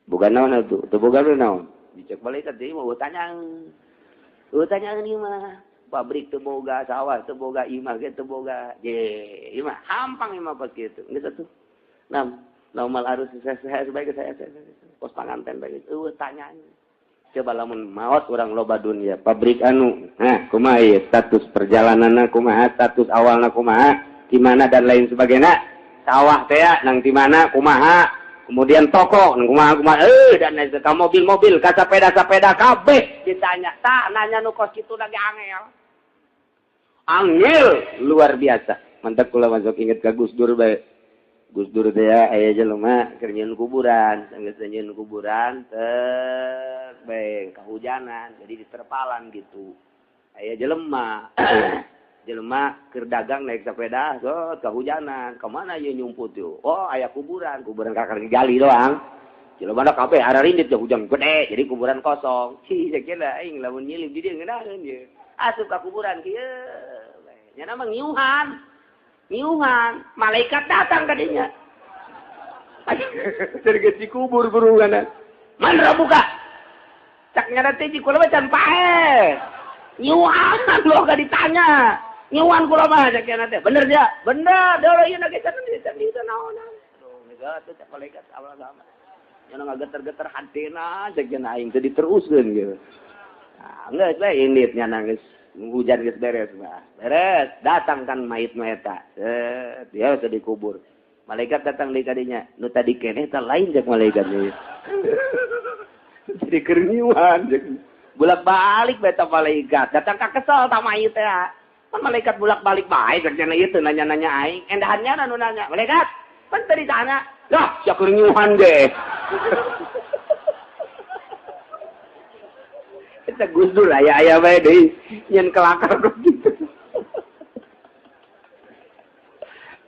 Boga naon atuh? Teu boga naon? Dicek malaikat deui mah tanyaan. Eueuh tanyaan ieu mah. Pabrik teu boga, sawah teu boga, imah ge teu boga. Ye, imah hampang imah pas kitu. Geus atuh. Nam, normal harus saya sebagai saya kos panganten bae. Eueuh tanyaan. Coba lamun maot urang loba dunia, pabrik anu, nah kumaha ieu status perjalananna kumaha, status awalna kumaha, di mana dan lain sebagainya. Sawah teh nang di mana kumaha, kemudian toko nang kumaha kumaha, dan lain sebagainya, mobil-mobil, ka sepeda-sepeda kabeh ditanya. Tah nanya nu kos kitu lagi angel. Angel luar biasa. Mantap kula masuk inget ka Gus Dur bae. Gus Dur teh aya jelema keur nyieun kuburan, geus nyieun kuburan teh bae kahujanan, jadi diterpalan gitu. Aya jelema jelema keur dagang naik sepeda, so kahujanan, kemana ieu nyumput yeuh? Oh, aya kuburan, kuburan kakar gali doang. Jelema da kabeh ararindit hujan gede, jadi kuburan kosong. Cih, sakieu aing lamun nyilip di dieu ngeunaheun ieu. Asup ka kuburan kieu. Nya mah ngiuhan. Ngiuhan, malaikat datang ka dinya. Jadi dikubur burungan. Man buka. Cak nya teh kula mah can paeh. Ngiuhan lo gak ditanya. Ngiuhan kula mah cak nya teh. Bener dia? Bener. Deui ieu na ge can di naonan. Aduh, geus atuh cak malaikat awal sama. Nya ngageter-geter hatena cak nya aing teh diteruskeun gitu. Nah, geus we indit nya geus hujan geus beres mah. Beres, datang kan mayit mah eta. Set, dia teh dikubur. Malaikat datang deui ka dinya. Nu tadi keneh teh lain cak malaikat ieu. Jadi keur ngiuhan cek. Bolak-balik bae ta malaikat. Datang ka kesel ta mayit teh. Pan malaikat bolak-balik bae cek nya ieu teu nanya-nanya aing. Endahannya nu nanya. Malaikat, pan teu ditanya. Lah, sia keur ngiuhan ge. Eta Gus Dur aya-aya bae deui nyen kelakar gitu.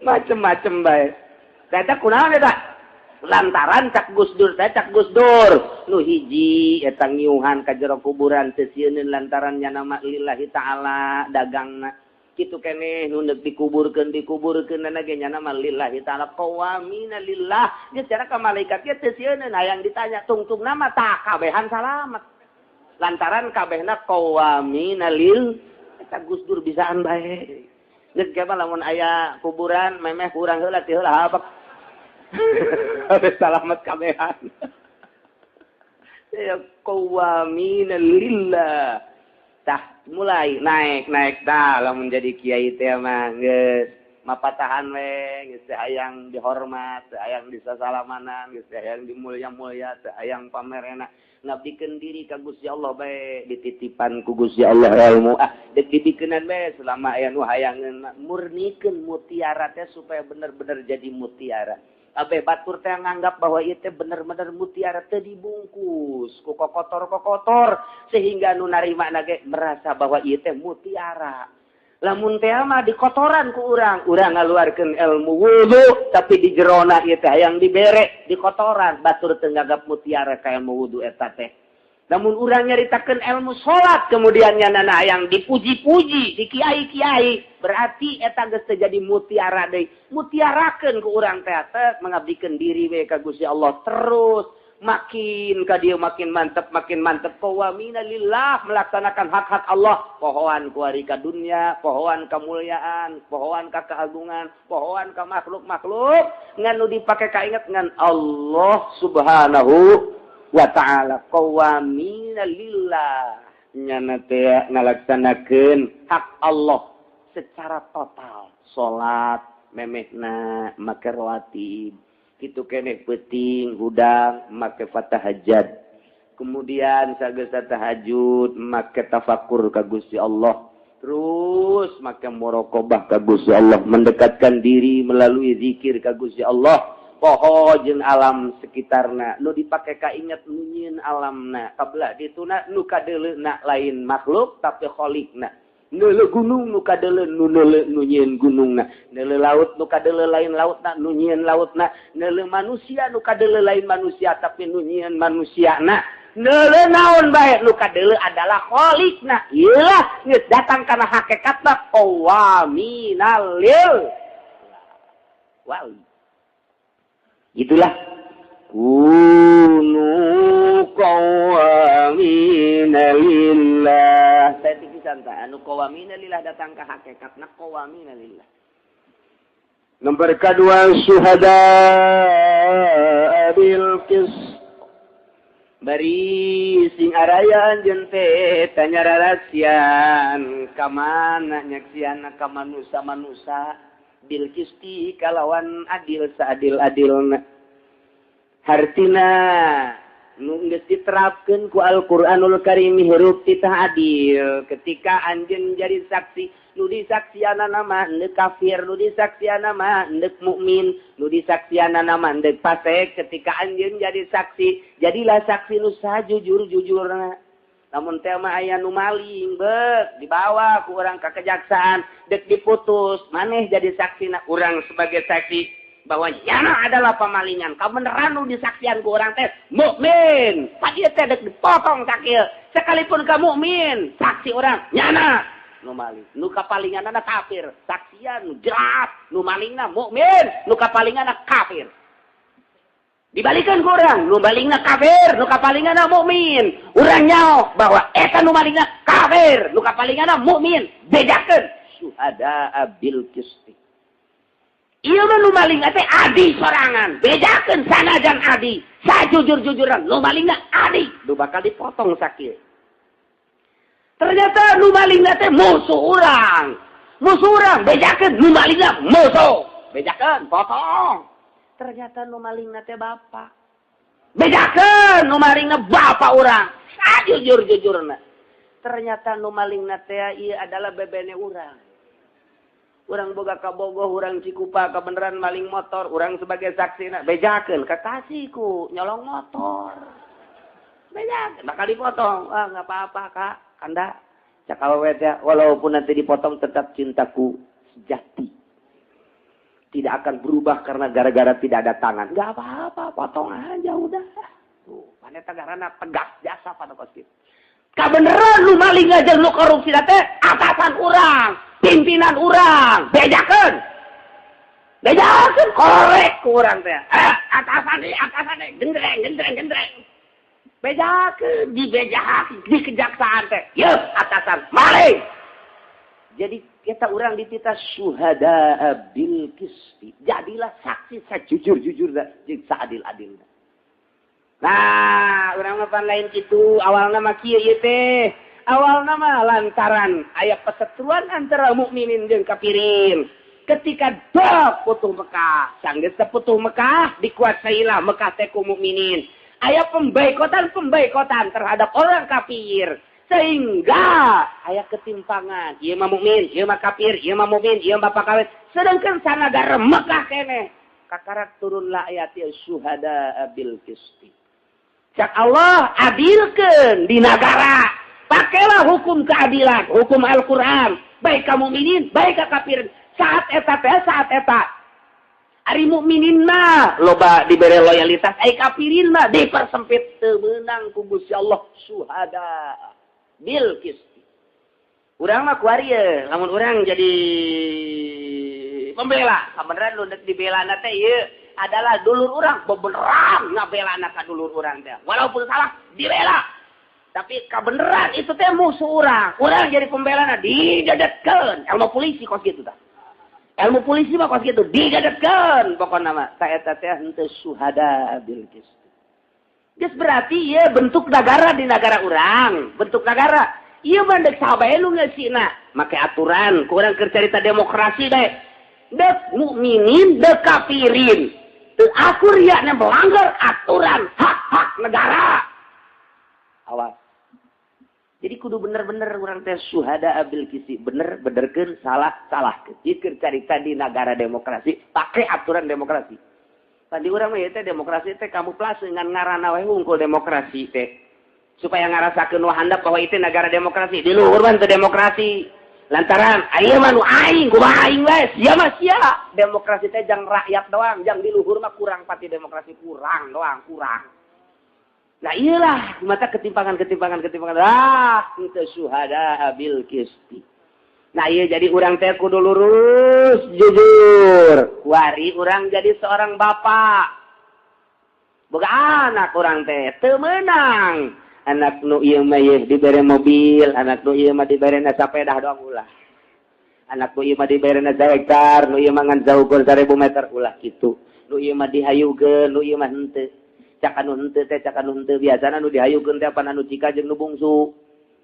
Macem-macem bae. Eta kunaon eta? Lantaran cak Gus Dur teh cak Gus Dur nu hiji eta ngiuhan ka jero kuburan teu sieuneun lantaran nya nama lillahi taala dagangna. Kitu keneh nu deuk dikuburkeun dikuburkeun ge nya nama lillahi taala qawamina lillah. Geus cara ka malaikat ge teu sieuneun hayang ditanya tungtung nama tah kabehan salamet. Lantaran kabehna qawamina lil eta Gus Dur bisaan bae. Geus ge mah lamun aya kuburan memeh kurang heula ti heula habek. Salamet kabehan. Ya qawamina lillah. Tah mulai naik-naik tah lamun jadi kiai teh mah geus mapatahan we geus teh hayang dihormat, teh hayang disasalamanan, geus teh hayang dimulya-mulya, teh hayang pamerena. Ngabdikeun diri ka Gusti Allah bae dititipan ku Gusti Allah ilmu ah deuk dibikeunan bae selama aya nu hayangeun murnikeun mutiara teh supaya bener-bener jadi mutiara. Abe batur teh nganggap bahwa ieu teh bener-bener mutiara teh dibungkus ku kokotor-kokotor sehingga nu narima ge merasa bahwa ieu teh mutiara. Lamun teh mah dikotoran ku urang, urang ngaluarkeun ilmu wudu tapi di jerona ieu teh hayang dibere dikotoran, batur teu nganggap mutiara ka ilmu wudu eta teh. Lamun urang nyaritakeun ilmu salat kemudian nyanana hayang dipuji-puji di kiai-kiai, berarti eta geus teu jadi mutiara deui. Mutiarakeun ku urang teh teh mengabdikeun diri we ka Gusti Allah terus. Makin ka dieu makin mantep qawamina lillah melaksanakan hak-hak Allah, pohoan kuari ka dunya, pohoan kemuliaan, pohoan ka keagungan, pohoan ka makhluk-makhluk ngan nu dipake kainget ngan Allah Subhanahu wa ta'ala. Qawamina lillah nyana teh ngalaksanakeun hak Allah secara total. Salat memehna make rawatib, kitu keneh peuting hudang make fatahajud, kemudian sageus tahajud make tafakur ka Gusti Allah, terus make muraqabah ka Gusti Allah, mendekatkan diri melalui zikir ka Gusti Allah. Poho jeung alam sekitarna nu dipake kainget nu nyieun alamna, kabelah dituna nu kadeuleuna lain makhluk tapi khaliqna. Neuleu gunung nu kadeuleu nu neuleu nu nyieun gunungna, neuleu laut nu kadeuleu lain lautna nu nyieun lautna, neuleu manusia nu kadeuleu lain manusia tapi nu nyieun manusiana, neuleu naon bae nu kadeuleu adalah khaliqna. Ieulah geus datang kana hakikatna qawaminal lil wali. Itulah kunu qawamina lillah. Saya pikisan ta anu qawamina lillah datang ka hakikatna qawamina lillah. Nomor kedua syuhada bil qis. Bari sing araya anjeun teh tanya rarasian ka mana nyaksianna ka manusa-manusa bil qisti kalawan adil saadil-adilna. Hartina nu geus diterapkeun ku Al-Qur'anul Karim hirup titah adil. Ketika anjeun jadi saksi, nu disaksianana mah endek kafir, nu disaksianana mah endek mukmin, nu disaksianana mah endek fasik. Ketika anjeun jadi saksi, jadilah saksi nu sajujur-jujurna. Lamun teh mah aya nu maling beuk dibawa ku urang ka kejaksaan, dek diputus, maneh jadi saksina urang sebagai saksi bahwa nyana adalah pemalingan. Kabeneran nu disaksian ku urang teh mukmin. Pak ieu teh dek dipotong sakieu. Sekalipun ka mukmin, saksi urang nyana nu maling. Nu kapalinganna kafir, saksian nu jelas nu malingna mukmin, nu kapalinganna kafir. Dibalikan ku urang, nu malingna kafir, nu kapalinganna mukmin. Urang nyaho bahwa eta nu malingna kafir, nu kapalinganna mukmin. Bedakeun syuhada bil qisti. Ieu mah nu malingna teh adi sorangan, bedakeun sanajan adi, sajujur-jujuran nu malingna adi, nu bakal dipotong sakieu. Ternyata nu malingna teh musuh urang. Musuh urang bejakeun nu malingna musuh. Bejakeun potong. Ternyata nu malingna teh bapak. Bejakeun nu malingna bapak urang. Sajujur-jujurna. Ternyata nu malingna teh ieu adalah bebene urang. Urang boga kabogoh, urang Cikupa kebeneran maling motor, urang sebagai saksina bejakeun kekasihku nyolong motor. Bejakeun bakal dipotong. Ah enggak apa-apa Kak, kanda. Cak awewe teh walaupun nanti dipotong tetap cintaku sejati. Tidak akan berubah karena gara-gara tidak ada tangan. Enggak apa-apa, potong aja udah. Tuh, paneta garana tegas jasa pada kos kitu. Kabeneran lu maling aja lu korupsi teh atasan urang, pimpinan urang, bejakeun. Bejakeun korek ku urang teh. Atasan deui, gendreng gendreng gendreng. Bejakeun dibejakeun di kejaksaan teh. Yeuh, atasan maling. Jadi kita urang dititah syuhada bil qisti. Jadilah saksi sajujur-jujurna jeung saadil-adilna. Nah, urang mah pan lain kitu, awalna mah kieu ieu teh. Awalna mah lantaran aya perseteruan antara mukminin jeung kafirin. Ketika dok putuh Mekah, sanggeus putuh Mekah dikuasailah Mekah teh ku mukminin. Aya pembaikotan-pembaikotan terhadap orang kafir sehingga aya ketimpangan. Ieu mah mukmin, ieu mah kafir, ieu mah mukmin, ieu mah bapak kawin. Sedangkan sanagara Mekah keneh kakarak turunlah ayat syuhada bil qisti. Cak Allah adilkeun di nagara. Pakailah hukum keadilan, hukum Al-Qur'an, baik ka mukminin, baik ka kafirin. Saat eta teh saat eta. Ari mukminin mah loba dibere loyalitas, ai kafirin mah dipersempit teu meunang ku Gusti Allah syuhada bil qisti. Urang mah kuari ye, lamun urang jadi pembela, kabeneran nu dek dibelana teh ieu. Adalah dulur urang bebeneran ngabelana ka dulur urang teh. Walaupun salah dibela. Tapi kebenaran itu teh musuh urang. Urang jadi pembelana didedetkeun. Ilmu polisi kos kitu tah. Ilmu polisi mah kos kitu didedetkeun pokona mah. Ta eta teh henteu syuhada bil qist. Geus berarti ieu bentuk negara di negara urang, bentuk negara. Ieu mah deuk saha bae nu ngeusina, make aturan, ku urang keur carita demokrasi bae. Dek mukminin, dek kafirin. Teu akur ya melanggar aturan hak-hak negara. Awas. Jadi kudu bener-bener urang teh syuhada bil qisti, bener benerkeun, salah salahkeun. Ieu keur carita di negara demokrasi, pakai aturan demokrasi. Tadi urang mah ieu teh demokrasi teh kamuflase ngan ngaranna we hungkul demokrasi teh. Supaya ngarasakeun nu handap bahwa itu negara demokrasi. Di luhur mah teu demokrasi. Lantaran ayeuna mah nu aing kumaha aing we, sia mah sia. Demokrasi teh jang rakyat doang, jang di luhur mah kurang pati demokrasi, kurang doang, kurang. Nah iyalah mata ketimpangan. Ah, itu syuhada bil qisti. Nah iya jadi urang teh kudu lurus, jujur. Kuari urang jadi seorang bapak. Boga anak urang teh teu meunang. Anak nu ieu mah yeuh dibere mobil, anak nu ieu mah diberena sapedah doang ulah. Anak nu ieu mah diberena sahektar, nu ieu mah ngan saukur 1000 meter ulah kitu. Nu ieu mah dihayukeun, nu ieu mah henteu. Cak anu henteu teh, cak anu henteu biasana nu dihayukeun teh apan anu cika jeung nu bungsu.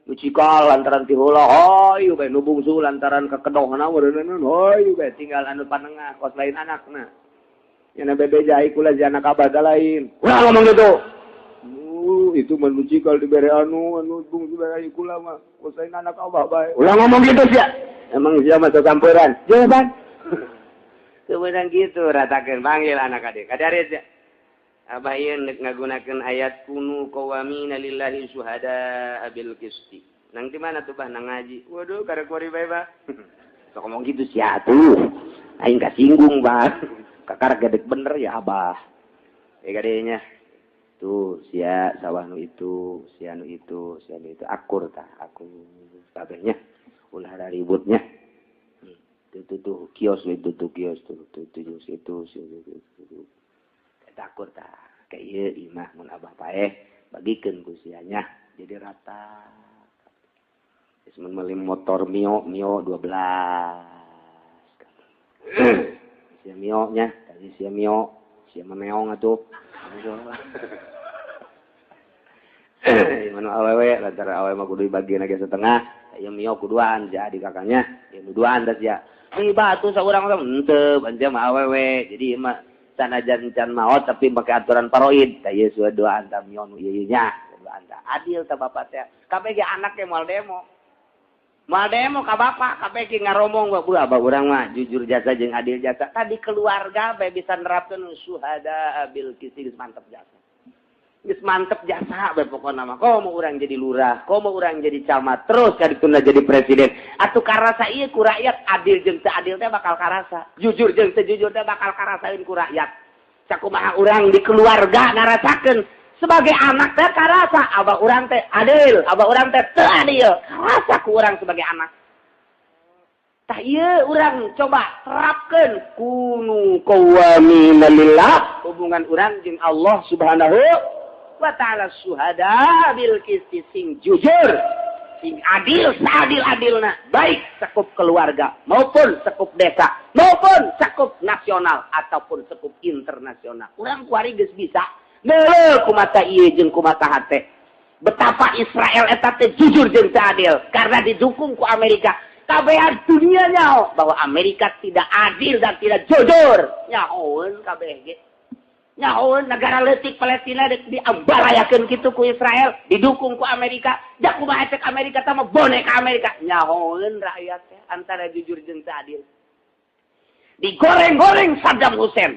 Nu cikal lantaran ti heula, hayu bae nu bungsu lantaran kekedohna meureunna hayu bae tinggal anu panengah kos lain anakna. Nya bebeja ai kula si anak abah lain. Ulah ngomong gitu. Itu mah nu cikal dibere anu bungsu bae ai kula mah kos lain anak abah bae. Ulah ngomong gitu sia. Emang sia mah sasamperan. Jawaban. Kebenaran gitu ratakeun panggil anak adik. Kadarit sia. Abah ieu nek ngagunakeun ayat kunu qawamina lillahi syuhada bil qisti. Nang di mana tuh bah nang ngaji? Waduh karek kuari bae bah. Sok ngomong gitu sia tuh. Aing kasinggung bah. Kakar gedek bener ya abah. Ya gadenya. Tuh sia sawah nu itu, sia nu itu, sia nu itu akur tah, akur kabehnya. Ulah ributnya. Tuh tuh tuh kios itu tuh kios tuh tuh tuh situ situ. Akur tah kayak ieu imah mun abah paeh bagikeun ku sianya jadi rata. Geus mun meuli motor Mio 12. Sia Mio nya, tadi sia Mio, sia mah meong atuh. Manu awewe lantaran awewe mah kudu dibagieun ge setengah, ieu Mio kuduan sia di kakaknya, ieu duaan tah sia. Ih batu saurang mah henteu, anjeun mah awewe. Jadi ieu mah sanajan can maot tapi pakai aturan paroid. Tah ieu sudah dua anta Mio nu ieu nya, dua anta. Adil tah bapak teh. Kabeh ge anak ge moal demo. Moal demo ka bapak, kabeh ge ngaromong bae abah urang mah jujur jasa jeung adil jasa. Tadi keluarga bae bisa nerapkeun syuhada bil qisti geus mantep jasa. Geus mantep jasa bae pokona mah. Komo urang jadi lurah, komo urang jadi camat, terus kadituna jadi presiden. Atuh karasa ieu ku rakyat adil jeung teu adil teh bakal karasa. Jujur jeung teu jujur teh bakal karasaeun ku rakyat. Sakumaha urang di keluarga ngarasakeun sebagai anak teh karasa abah urang teh adil, abah urang teh teu adil. Karasa ku urang sebagai anak. Tah ieu urang coba terapkeun kunu qawamina lillah, hubungan urang jeung Allah Subhanahu wa ta'ala syuhada bil qisti, sing jujur, sing adil, seadil-adilna, baik sekup keluarga maupun sekup desa maupun sekup nasional ataupun sekup internasional. Urang kuari geus bisa neuleuh kumata ieu jeung kumata hate. Betapa Israel eta teh jujur jeung teu adil karena didukung ku Amerika. Kabehan dunia nyaho bahwa Amerika tidak adil dan tidak jujur. Nyahoeun kabeh ge. Nyahoeun negara leutik Palestina diambarayakeun kitu ku Israel, didukung ku Amerika. Da kumaha cek Amerika tah mah boneka Amerika. Nyahoeun rakyat teh antara jujur jeung teu adil. Digoreng-goreng Saddam Hussein.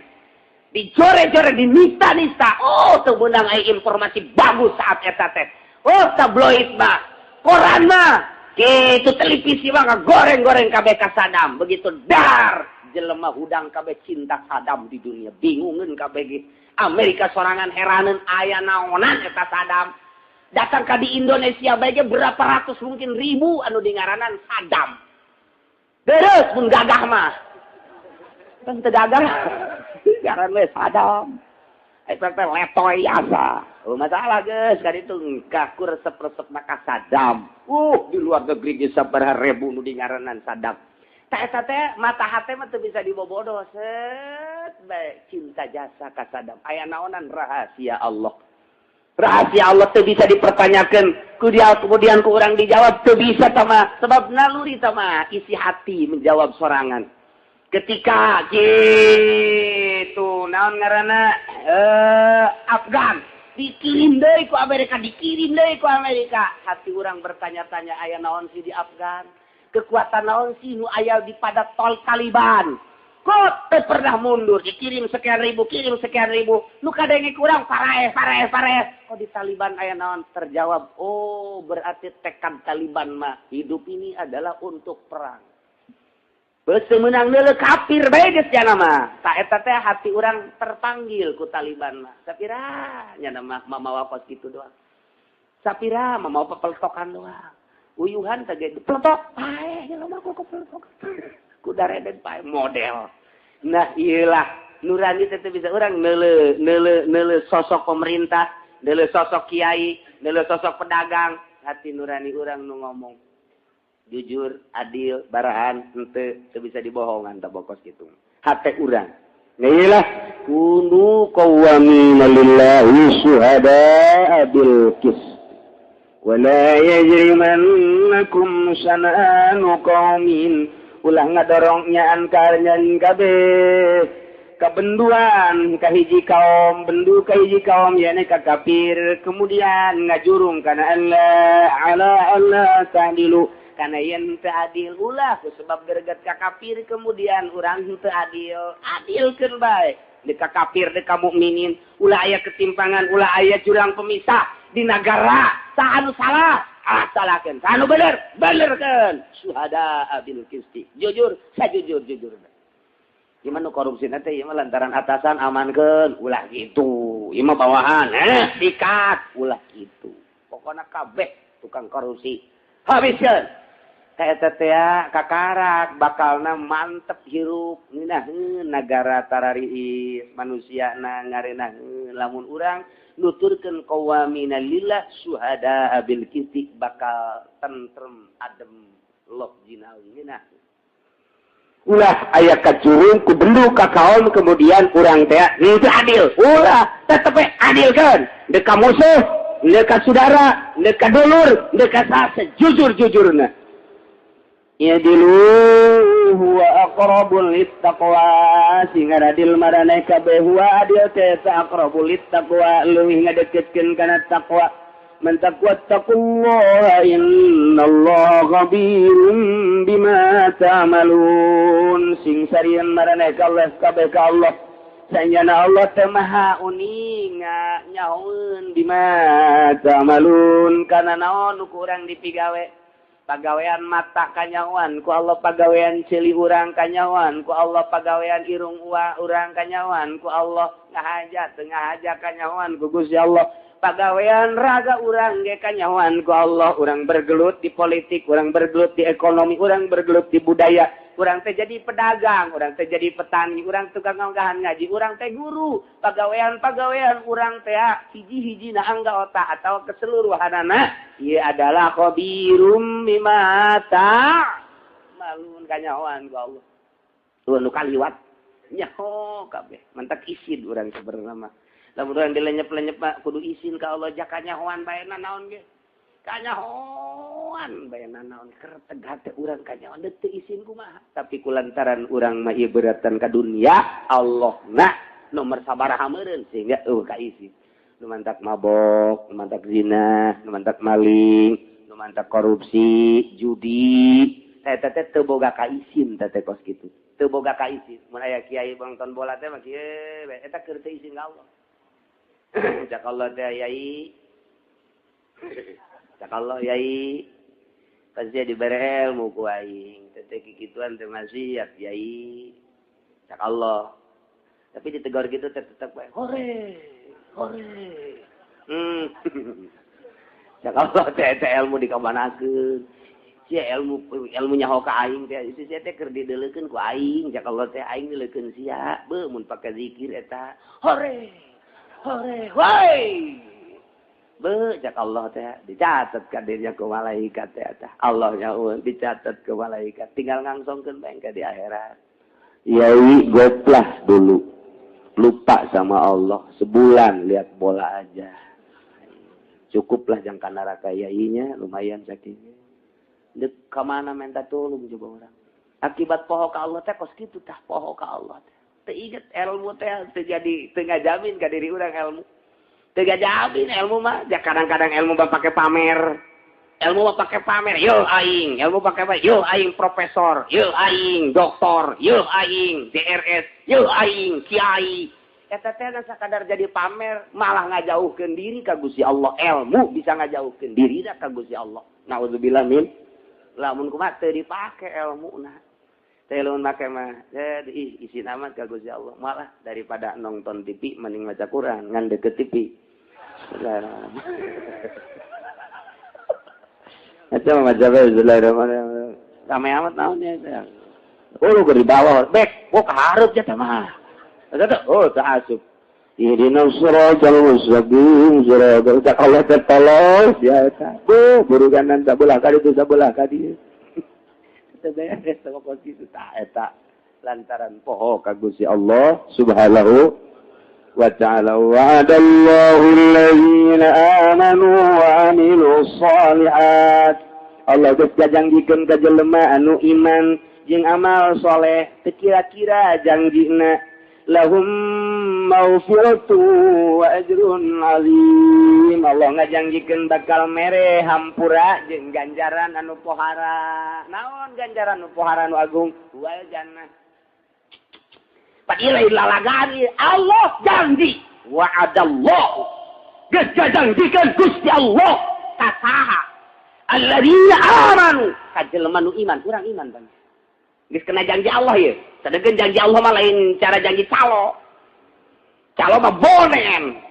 Dijore-jore, dinista-nista. Oh, teu meunang aya informasi bagus saat eta teh. Oh, tabloid mah, koran mah, kitu televisi mah ngagoreng-goreng kabeh ka Saddam. Begitu dar, jelema hudang kabeh cinta Saddam di dunia. Bingungeun kabeh ge. Amerika sorangan heraneun aya naonan eta Saddam. Datang ka di Indonesia bae ge berapa ratus mungkin ribu anu dingaranan Saddam. Deres mun gagah mah. Kan teu gagah. Ngaran we Saddam. Eta teh letoy asa. Oh masalah geus kan itu kaku resep-resep maka Saddam. Di luar negeri geus sabaraha ribu nu dingaranan Saddam. Tah eta teh mata hate mah teu bisa dibobodo set bae cinta jasa ka Saddam. Aya naonan rahasia Allah. Rahasia Allah teu bisa dipertanyakan. Ku dia kemudian ku urang dijawab teu bisa tama sebab naluri tama isi hati menjawab sorangan. Ketika gitu naon ngaranna Afgan dikirim deui ku Amerika, dikirim deui ku Amerika. Hati urang bertanya-tanya aya naon sih di Afgan? Kekuatan naon sih nu aya di pada tol Taliban? Kok teu pernah mundur, dikirim sekian ribu, kirim sekian ribu. Nu kadenge kurang paraeh, paraeh, paraeh. Kok di Taliban aya naon? Terjawab, oh berarti tekad Taliban mah hidup ini adalah untuk perang. Beuseum meunang neuleuh kafir bae geus nya mah. Ta eta teh hati urang terpanggil ku Taliban mah. Sapira nya mah mamawa kos kitu doang. Sapira mamawa pepeltokan doang. Uyuhan teh ge dipeletok paeh nya mah ku kepeletok. Ku dareden paeh model. Nah iyalah nurani teh bisa urang neuleuh neuleuh neuleuh sosok pemerintah, neuleuh sosok kiai, neuleuh sosok pedagang, hati nurani urang nu ngomong jujur, adil, barahan, henteu teu bisa dibohongan tah bokos kitu. Hate urang. Nah iyalah kunu qawwamina lillahi syuhada'a bil qist. Wa la yajrimannakum syana'anu qaumin ulah ngadorong nyaan karnyan kabeh kabenduan kahiji kaum bendu kahiji kaum yakni ka kafir kemudian ngajurung kana Allah ala Allah ta'dilu kana yen teu adil ulah sebab greget ka kafir kemudian urang teu adil adilkeun bae deuk ka kafir deuk ka mukminin ulah aya ketimpangan ulah aya jurang pemisah di nagara saha anu salah ah salahkeun saha anu bener benerkeun syuhada bil qisti jujur sajujur jujurna. Gimana korupsi nanti ieu mah lantaran atasan amankeun ulah gitu ieu mah bawahan sikat ulah gitu pokona kabeh tukang korupsi habiskeun ka eta teh kakarak bakalna mantep hirup ngeunaheun nagara tarariis manusiana ngarenaheun lamun urang nuturkeun qawamina lillah syuhada bil qisti bakal tentrem adem lok jinawi ngeunaheun. Ulah aya kacurung ku bendu ka kaum kemudian urang teh henteu adil ulah tetep we adilkeun deuk ka musuh deuk ka saudara deuk ka dulur deuk ka saha sejujur-jujurna. Yadilu huwa aqrabul littaqwa sing adil maraneh kabeh huwa adil teh aqrabul littaqwa leuwih ngadeketkeun kana taqwa. Man taqwa taqullaha innallaha khabirum bima ta'malun sing sarian maraneh ka Allah kabeh ka Allah sanyana Allah teh maha uninga nyahoeun bima ta'malun kana naon nu ku urang dipigawe. Pagawean mata kanyahoan ku Allah, pagawean ceuli urang kanyahoan ku Allah, pagawean irung urang kanyahoan ku Allah, ngahaja teu ngahaja kanyahoan ku Gusti Allah, pagawean raga urang ge kanyahoan ku Allah. Urang bergelut di politik, urang bergelut di ekonomi, urang bergelut di budaya, urang teh jadi pedagang, urang teh jadi petani, urang tukang ngonggahan ngaji, urang teh guru, pagawean-pagawean urang teh hiji-hiji na angga otak atau keseluruhanana ieu adalah khabirum bima ta'malun kanyahoan ku Allah. Tuh nu kaliwat nyaho kabeh, mantak isin urang sebenarna mah. Lamun urang dilenyep-lenyep mah kudu isin ka Allah ja kanyahoan bae naon ge. Kanyahoan bae naon keur tegak teh urang kanyahoan deuk teu isin kumaha. Tapi kulantaran urang mah ieu beratan ka dunia, Allah na nomor sabaraha meureun sehingga eueuh ka isin. Nu mantak mabok, nu mantak zina, nu mantak maling, nu mantak korupsi, judi, eta teh teu boga ka isin teh teh kos kitu. Teu boga ka isin. Mun aya kiai nonton bola teh mah kieu bae eta keur teu isin ka Allah. Cak Allah teh yai. Cak Allah yai. Pasti dibere ilmu ku aing. Teh kikituan teh maksiat yai. Cak Allah. Tapi ditegur gitu teh tetep bae. Hore. Hore. Cak Allah teh ilmu dikamanakeun. Sia ilmu ilmu nyaho ka aing teh isi sia teh keur dideulekeun ku aing cak Allah teh aing dileukeun sia beuh mun pake zikir eta hore hore woi beuh cak Allah teh dicatat ka dirinya ku malaikat teh eta Allah nyaho dicatat ku malaikat tinggal ngangsongkeun bae ka di akhirat. Yai goplah dulu lupa sama Allah sebulan lihat bola aja cukuplah jangka neraka yainya lumayan sakitnya. Dek ka mana minta tolong coba orang. Akibat poho ka Allah teh kos kitu tah poho ka Allah teh. Teu inget ilmu teh teu jadi teu ngajamin ka diri urang ilmu. Teu ngajamin ilmu mah, ja kadang-kadang ilmu mah pake pamer. Ilmu mah pake pamer, yo aing, ilmu pake pamer, yo aing profesor, yo aing doktor, yo aing DRS, yo aing kiai. Eta teh sakadar jadi pamer, malah ngajauhkeun diri ka Gusti Allah. Ilmu bisa ngajauhkeun diri ka Gusti Allah. Nauzubillah min lamun kumaha teu dipake elmuna teh lamun make mah ih isin amat ka Gusti Allah malah daripada nonton TV mending maca Quran ngan deket TV. Bismillahirrahmanirrahim. Eta mah maca bae bismillahirrahmanirrahim. Rame amat naon nya teh. Oh lu keur di bawah bek, oh ka hareup nya teh mah. Eta teh oh teu asup. Ihdinas siratal mustaqim siratal Allah teh tolong sia eta. Buh, buruganan sabelah ka ditu sabelah ka dieu. Teu beres teh kos kitu tah eta lantaran poho ka Gusti Allah Subhanahu wa ta'ala. Wa'adallahu allazina amanu wa amilus shalihat. Allah geus gajangjikeun ka jelema anu iman jeung amal soleh teu kira-kira jangjina lahum maghfiratu wa ajrun azim. Allah ngajanjikeun bakal mere hampura jeung ganjaran anu pohara. Naon ganjaran anu pohara anu agung? Wal jannah. Padahal lalagani Allah janji wa'adallahu. Geus gajanjikeun Gusti Allah ka saha? Alladzina amanu ka jelema nu iman, urang iman bang. Geus kena janji Allah ieu. Sadegeun janji Allah mah lain cara janji calo. Calo mah bonen.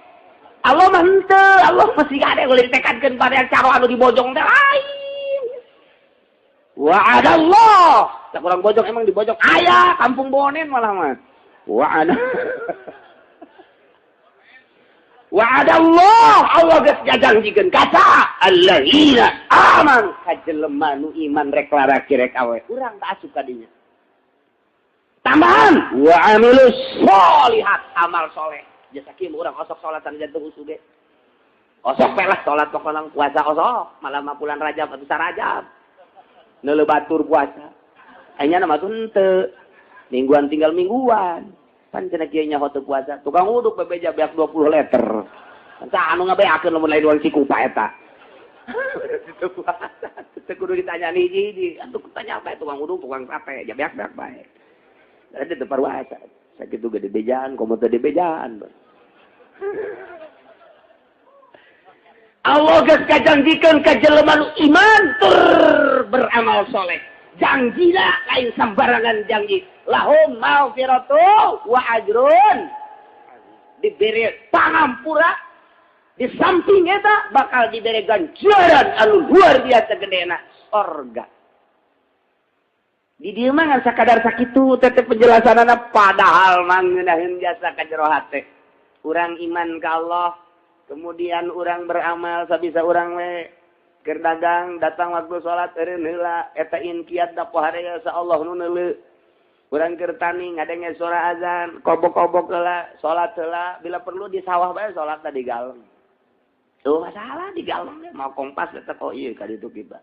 Allah mah henteu, Allah mesti gade boleh ditekadkeun pada calo anu dibojong teh lain. Wa'adallah. Cak urang bojong emang dibojong aya kampung bonen malah mah. Wa'ada. Wa'adallah, Allah geus ngajanjikeun ka saha? Alladzina amanu ka jelema nu iman rek lalaki rek awe. Urang tak asup ka dinya. Tambahan wa amilus sholihat, amal soleh. Jasa kieu urang osok salat sanajan teu usuh ge. Osok we lah salat pokona puasa osok, malah mah bulan Rajab atuh sarajab. Neuleuh batur puasa. Aya mah henteu. Mingguan tinggal mingguan. Pan cenah kieu nyaho teu puasa. Tukang uduk bebeja beak 20 liter. Saha anu ngabeakeun lamun lain urang Cikupa eta. Teu puasa. Teu kudu ditanya hiji-hiji. Atuh tanya bae tukang uduk, tukang sate, ja beak-beak bae. Ada teu parwasa. Sakitu gede bejaan, komo teu dibejaan. Allah geus kajanjikeun ka jelema nu iman tur beramal soleh. Janjina lain sembarangan janji. Lahum maghfiratu wa ajrun. Diberi pangampura, di samping eta bakal diberi ganjaran anu luar biasa gedena, sorga. Di dieu mah ngan sakadar sakitu teh penjelasanana padahal mah ngeunaheun jasa ka jero hate. Urang iman ka Allah, kemudian urang beramal sabisa urang we keur dagang datang waktu salat eureun heula eta inkiat da pohare sa Allah nu neuleu. Urang keur tani ngadenge suara azan, kobok-kobok heula, salat heula, bila perlu di sawah bae salat di galeng. Tuh masalah di galeng mau kompas eta oh ieu ka ditu kita.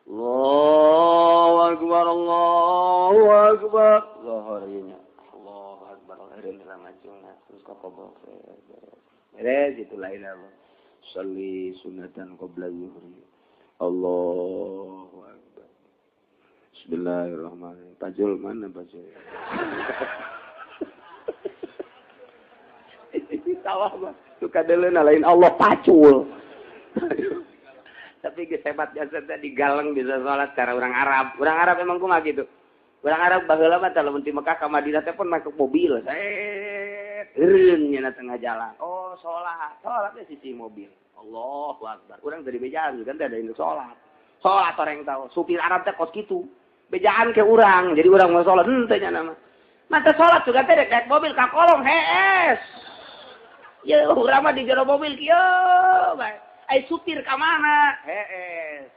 Allahu akbar, Allahu akbar. Zuhur ieu nya. Allahu akbar, eureun heula ngacungna terus kokobok. Beres itu lain Allah. Shalli sunatan qabla zuhri. Allahu akbar. Bismillahirrahmanirrahim. Pajul mana pajul? Ini sawah mah suka deuleuna lain Allah pacul. Tapi geus hebat jasa teh di galeng bisa salat cara orang Arab. Orang Arab emang kumaha gitu. Orang Arab baheula mah teh lamun ti Mekah ka Madinah teh pun make mobil. Set eureun nya tengah jalan. Oh, salat. Salat teh sisi mobil. Allahu akbar. Urang teu dibejaan kan teh ada induk salat. Salat orang tahu supir Arab teh kos kitu. Bejaan ke urang, jadi urang mau salat henteu nya nama. Mata salat juga teh naik mobil ka kolong hees. Ye urang mah di jero mobil kieu bae. Ai supir ka mana? Hees.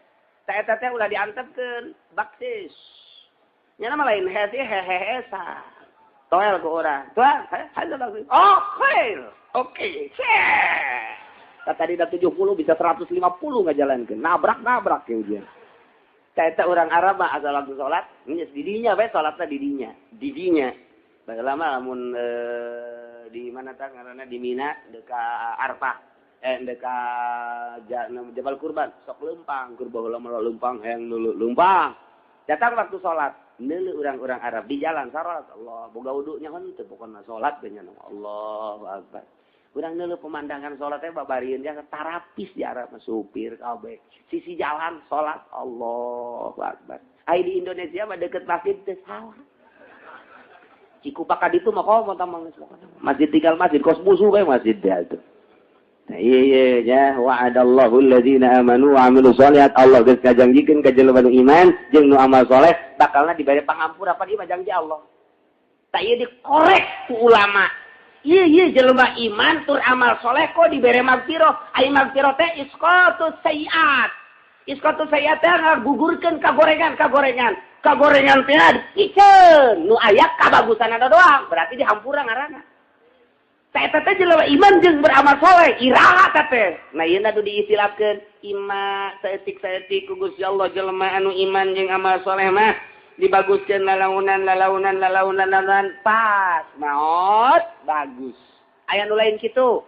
Ta eta teh ulah diantepkeun baksis. Nya nama lain hees heheesa. Toel ke urang. Tuan, haja baksis. Oh, khair. Oke. Tadi dah 70 bisa 150 ngajalankeun. Nabrak-nabrak ke ujian. Eta orang Arab mah asal waktu salat, geus didinya bae salatna didinya. Didinya. Baheula mah lamun di mana tah ngaranna di Mina deuk ka Arfah, deuk ka Jabal Kurban, sok leumpang, kur baheula mah leumpang hayang neuleuh leumpang. Datang waktu salat, neuleuh urang-urang Arab di jalan salat, Allah boga wudunya henteu pokona salat ge nya Allahu Akbar. Urang neuleuh pemandangan salat teh babarieun jasa tarapis di Arab supir kabeh. Sisi jalan salat Allahu Akbar. Ai di Indonesia mah deket masjid teh salah. Cikupa ka ditu mah komo tah mah geus masjid tinggal masjid kos musuh bae masjid teh atuh. Nah ieu ya wa'adallahu alladzina amanu wa amilus sholihat Allah geus ngajanjikeun ka jelema nu iman jeung nu amal soleh bakalna dibere pangampura pan ieu mah janji Allah. Tah ieu dikorek ku ulama. Iya iya jelema iman tur amal soleh kok dibere magfirah. Ai magfirah teh isqatus sayiat. Isqatus sayiat teh ngagugurkeun kagorengan kagorengan. Kagorengan teh dipiceun nu aya kabagusanana doang, berarti dihampura ngaranna. Tah eta teh jelema iman jeung beramal soleh, iraha teh teh. Nah ieu atuh diistilahkeun ima saeutik-saeutik ku Gusti Allah jelema anu iman jeung amal soleh mah dibaguskeun lalaunan lalaunan lalaunan lalaunan pas maot bagus. Aya nu lain kitu.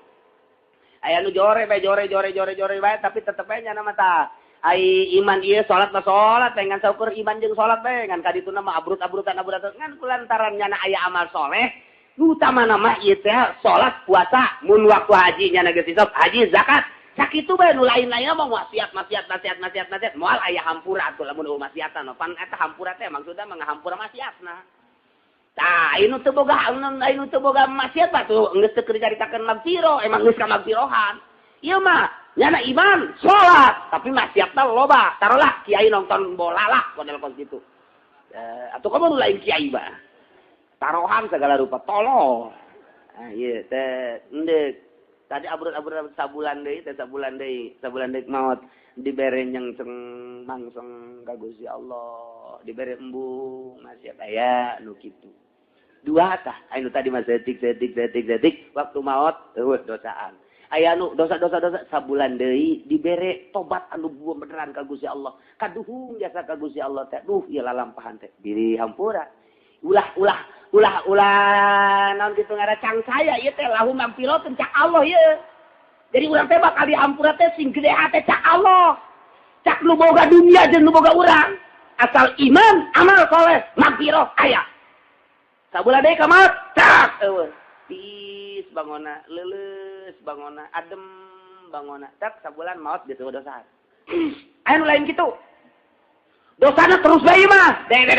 Aya nu jore bae jore jore jore jore bae tapi tetep bae nya mah tah. Ai iman ieu salat mah salat bae ngan saukur iman jeung salat bae ngan kadituna mah abrut-abrutan abrutan ngan kulantaran nyana aya amal soleh nu utamana mah ieu teh salat puasa mun waktu haji nyana geus hisab haji zakat. Sakitu bae nu lain-lainna mah maksiat maksiat maksiat maksiat maksiat moal aya hampura atuh lamun eueuh maksiatan pan eta hampura teh maksudna mah ngahampura maksiatna. Tah anu teu boga anu teu boga maksiat mah tuh geus teu keur dicaritakeun magfirah emang geus ka magfirohan. Ieu mah nyana iman salat tapi maksiatna loba tarolah kiai nonton bola lah model kos kitu. Atuh komo nu lain kiai mah. Tarohan segala rupa tolol. Ah ieu teh endek tadi abrut-abrut sabulan deui teh sabulan deui maot dibere nyengseng mangseng ka Gusti Allah dibere embung maksiat aya nu kitu dua tah anu tadi mah setik setik setik setik waktu maot eueuh dosaan aya nu dosa dosa dosa sabulan deui dibere tobat anu beneran ka Gusti Allah kaduhung jasa ka Gusti Allah teh duh ieu lalampahan teh diri hampura ulah ulah ulah ulah naon kitu ngaran cangcaya ieu teh lahu magfiratun cak Allah ieu. Jadi urang teh bakal dihampura teh sing gede hate cak Allah. Cak nu boga dunia jeung nu boga urang. Asal iman, amal soleh, magfirah aya. Sabulan deui ka maot, cak eueuh. Tiis bangona, leuleus bangona, adem bangona. Cak sabulan maot geus eueuh dosa. Aya nu lain kitu. Dosana terus bae mah. Dek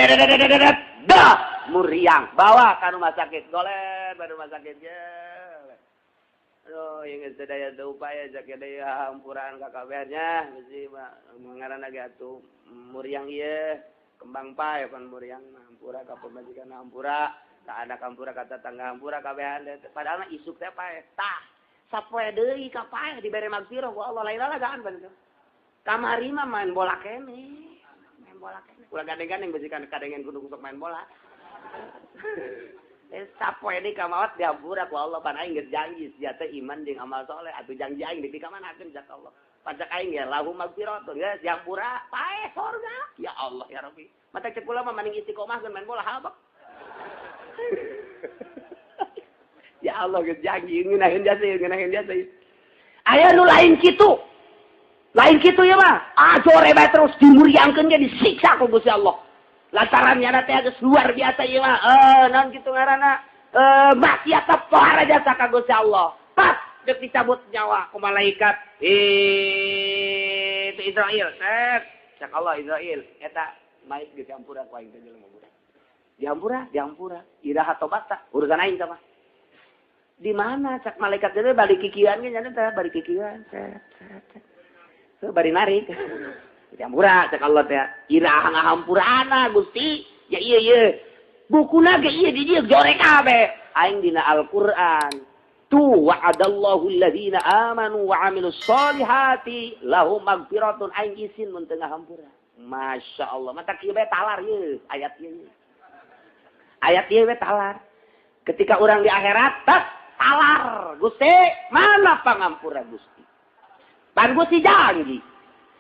dah muriang bawa ka rumah sakit goler ba rumah sakit ge. Aduh yang geus teu daya teu upaya cak deui hampuraan ka kabehnya bisi ngaranna ge atuh muriang ieu kembang pae pan muriang hampura ka pamajikan hampura ka anak hampura ka tetangga hampura kabehan padahal mah isuk teh pae tah sapoe deui ka pae dibere magfirah ku Allah lain lalagaan pan kamari mah main bola keneh main bola keneh ulah gandeng-gandeng bisi kadengen kudu sok main bola. Sapoe deui ka maot dihampura ku Allah pan aing geus janji sia teh iman jeung amal soleh atuh janji aing dipikamaanakeun cak Allah. Pajak aing ya lahu magfiratun geus dihampura pae sorga. Ya Allah ya Rabbi. Mata cek kula mah mending istiqomah main bola habak. Ya Allah geus janji ngeunaheun jasa ngeunaheun jasa. Aya nu lain kitu. Lain kitu ya mah. Ah jore bae terus dimuriangkeun ge disiksa ku Gusti Allah. Lantaran nyana teh geus luar biasa ieu mah. Naon kitu ngaranna? Maksiat pohara jasa ka Gusti Allah. Pas deuk dicabut nyawa ku malaikat. Itu Israil. Set. Cak Allah Israil eta mait geus dihampura ku aing teh jelema budak. Dihampura, dihampura. Iraha tobat tah urusan aing tah mah. Di mana cak malaikat teh balik kikieuan ge nyana teh balik kikieuan. Set set. Set. Bari narik. Hampura cek Allah teh. Iraha ngahampurana Gusti. Ya ieu ieu. Bukuna ge ieu di dieu jorek kabeh. Aing dina Al-Qur'an. Tu wa'adallahu alladzina amanu wa 'amilus solihati lahum magfiratun aing isin mun teu ngahampura. Masya Allah, mata kieu bae talar ieu ayat ieu. Ayat ieu bae talar. Ketika orang di akhirat tas talar, Gusti, mana pangampura Gusti? Pan Gusti janji.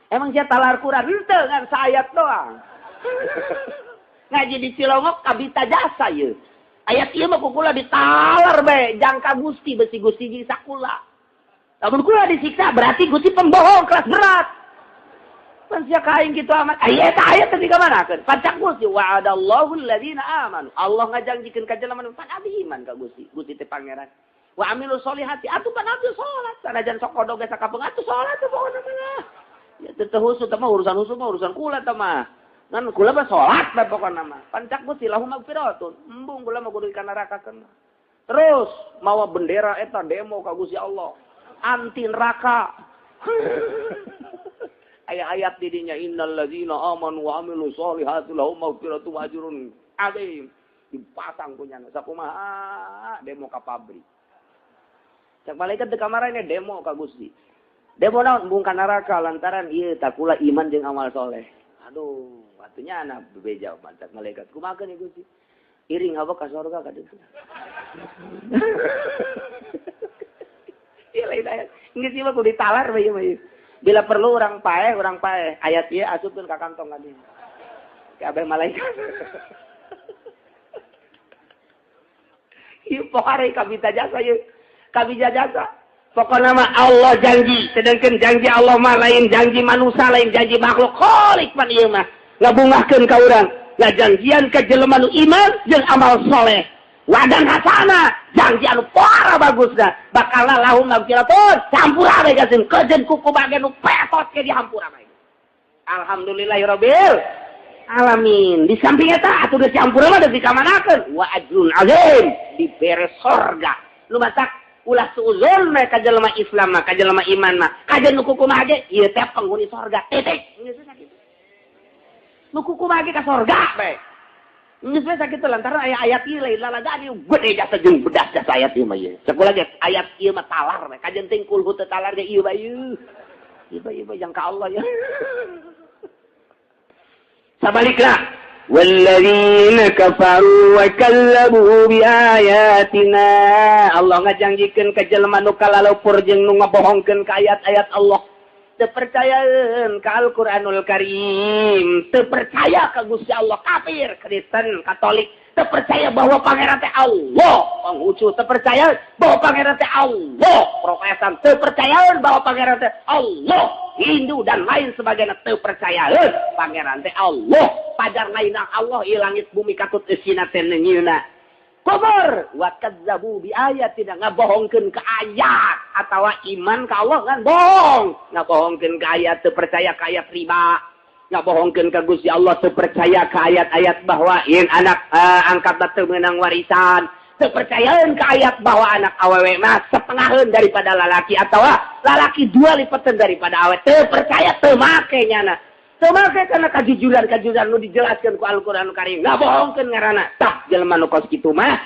Emang sia talar Quran henteu ngan saayat doang. Ngaji di Cilongok kabita jasa ieu. Ayat ieu mah kukula ditalar bae jangka Gusti besi Gusti jeung sakula. Lamun kula disiksa berarti Gusti pembohong kelas berat. Pan sia ka aing kitu amat. Aya eta ayat teh dikamanakeun? Pancak Gusti wa'adallahu alladzina amanu. Allah ngajanjikeun ka jelema nu pan abdi iman ka Gusti. Gusti teh pangeran. Wa amilu sholihati atuh pan abdi salat. Sanajan sok kodog ge sakapeung atuh salat teh pokona mah. Ya teu husu teh mah urusan husu mah urusan kula teh mah. Ngan kula mah salat bae pokona mah. Pancak Gusti lahum magfiratun. Embung kula mah kudu ka neraka keun. Terus mawa bendera eta demo ka Gusti Allah. Anti neraka. Ayat-ayat didinya innal ladzina amanu wa amilus solihati lahum magfiratun wa ajrun adzim. Dipasang kunyana sakumaha demo ka pabrik. Cak malaikat di kamarane demo ka Gusti. Demo naon embung ka neraka lantaran ieu takula iman jeung amal soleh. Aduh, atunya anak bebeja mantap malaikat. Kumaha ieu Gusti? Iring hawa ka sorga ka ditu. Ieu lain ayat. Geus ieu mah kudu ditalar bae ieu mah. Bila perlu orang paeh. Ayat ieu asupkeun ka kantong ka dieu. Kabeh malaikat. Ieu pohare kabita jasa ieu. Kabita jasa. Pokoknya mah Allah janji, sedangkan janji Allah mah lain janji manusia, lain janji makhluk. Khalik pan ieu mah ngabungahkeun ka urang. Ngajanjian ka jelema nu iman jeung amal soleh. Wadan hasana, janji anu para bagusna. Bakal lahum magfiratun, campur bae gasin kejeun kuku bagian nu petot ke dihampura bae. Alhamdulillahirabbil alamin. Di samping eta atuh geus campur mah deui dikamanakeun wa ajrun azim, dibere sorga. Nu matak ulah suuzon mah ka jelema Islam mah, ka jelema iman mah, kajen nu kumaha ge ieu teh penghuni sorga. Titik. Geus sakitu. Nu kumaha ge ka sorga bae. Geus we sakitu lantaran aya ayat ieu lain lalagaan ieu gede jasa jeung bedas jasa ayat ieu mah ieu. Sakulah ge ayat ieu mah talar bae. Kajen ting kulhu teu talar ge ieu bae ieu. Ieu bae ieu bae jang ka Allah ya. Sabalikna walladzina kafaru wa kazzabu biayatina. Allah ngajanjikeun ka jelema nu kalalupur jeung nu ngabohongkeun ka ayat-ayat Allah. Teu percayaeun ka Al-Qur'anul Karim, teu percaya ka Gusti Allah, kafir, Kristen, Katolik, teu percaya bahwa pangeran teh Allah, Konghucu teu percaya bahwa pangeran teh Allah, Protestan teu percayaeun bahwa pangeran teh Allah, Hindu dan lain sebagainya teu percayaeun pangeran teh Allah, pajar lainna Allah ieu langit bumi katut eusina teh neungieuna. Kufur wa kazzabu bi ayatina, ngabohongkeun ka ayat atawa iman ka Allah ngan bohong, ngabohongkeun ka ayat teu percaya ka ayat riba, ngabohongkeun ka Gusti Allah teu percaya ka ayat-ayat bahwa yen anak angkat teu meunang warisan, teu percayaeun ka ayat bahwa anak awewe mah setengaheun daripada lalaki atawa lalaki dua lipeteun daripada awewe, teu percaya teu make nyana. Teu make karena kajujuran-kajujuran nu dijelaskeun ku Al-Qur'anul Karim. Ngabohongkeun ngaranna. Tah jelema nu kos kitu mah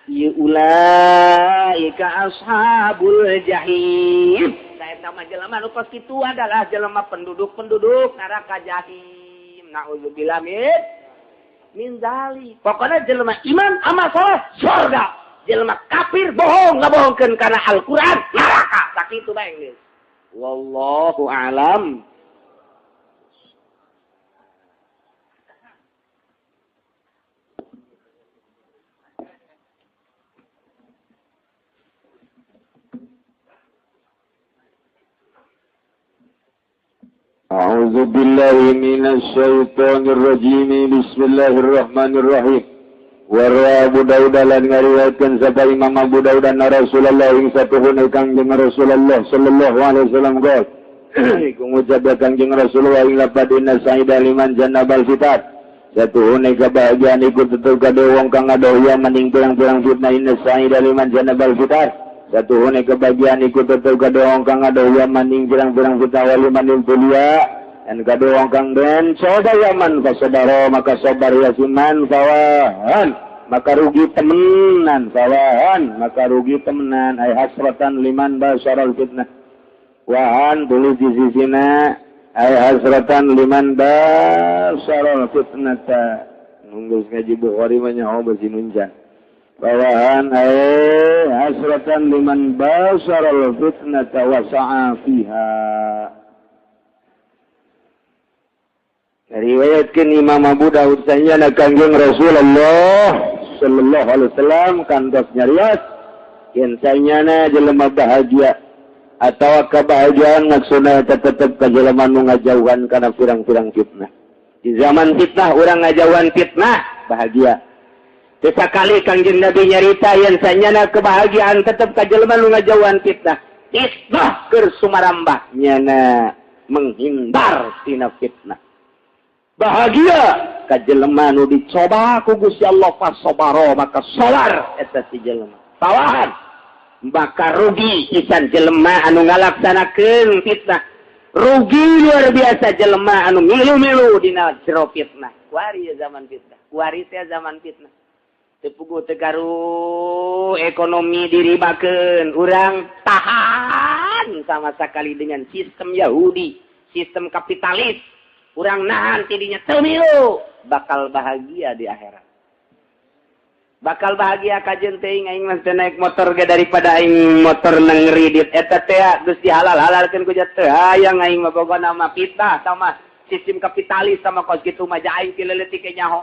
ieu ulaika ashabul jahim. Tah eta mah jelema nu kos kitu adalah jelema penduduk-penduduk neraka jahim. Nauzubillah min dzalik. Pokona jelema iman amal saleh surga. Jelema kafir bohong ngabohongkeun kana Al-Qur'an neraka. Sakitu bae geus. Wallahu a'lam. A'udzu billahi minasy syaithanir rajim. Bismillahirrahmanirrahim. Wa Abu Dawud lan ngariwayatkeun sapa Imam Abu Dawud anna Rasulullah ing satuhuna Kangjeng Rasulullah sallallahu alaihi wasallam qol. Iku ngucap Kangjeng Rasulullah ing lapad inna sa'ida liman jannabal fitat. Satuhuna kebahagiaan iku tetep kade wong kang ngadohya maning pirang-pirang fitnah inna sa'ida liman jannabal fitat. Satuhune kebahagiaan iku tetep kade wong kang ngadohya maning pirang-pirang fitnah wali maning tulia Dan gaduh kang den coba yaman fasobaro maka sabar ya siman fawahan maka rugi temenan fawahan maka rugi temenan ay hasratan liman basyaral fitnah wahan tulis di sisina ay hasratan liman basyaral fitnata nunggu ngaji Bukhari mah nyaho besi nunjan fawahan ay hasratan liman basyaral fitnata wa sa'a fiha. Riwayatkan Imam Abu Dawud sanyana Kangjeng Rasulullah sallallahu alaihi wasallam kantos nyarios yen sanyana jelema bahagia atawa kebahagiaan maksudna eta tetep ka jelema nu ngajauhan kana pirang-pirang fitnah. Di zaman fitnah urang ngajauhan fitnah bahagia. Teu sakali Kangjeng Nabi nyarita yen sanyana kebahagiaan tetep ka jelema nu ngajauhan fitnah. Fitnah keur sumarambah nyana menghindar tina fitnah. Bahagia ka jelema nu dicoba ku Gusti Allah fasobaro maka sabar eta si jelema. Tawahan bakal rugi pisan jelema anu ngalaksanakeun fitnah. Rugi luar biasa jelema anu milu-milu dina jero fitnah. Kuari zaman fitnah, kuari teh zaman fitnah. Teu puguh teu garu ekonomi diribakeun, urang tahan sama sekali dengan sistem Yahudi, sistem kapitalis. Urang nahan tidinya teu milu bakal bahagia di akhirat. Bakal bahagia kajeun teuing aing mah teu naik motor ge daripada aing motor nang ngridit eta teh geus dihalal-halalkeun ku teu hayang aing mah pokona mah fitnah sama sistem kapitalis sama kos kitu mah aing ti leutik ge nyaho.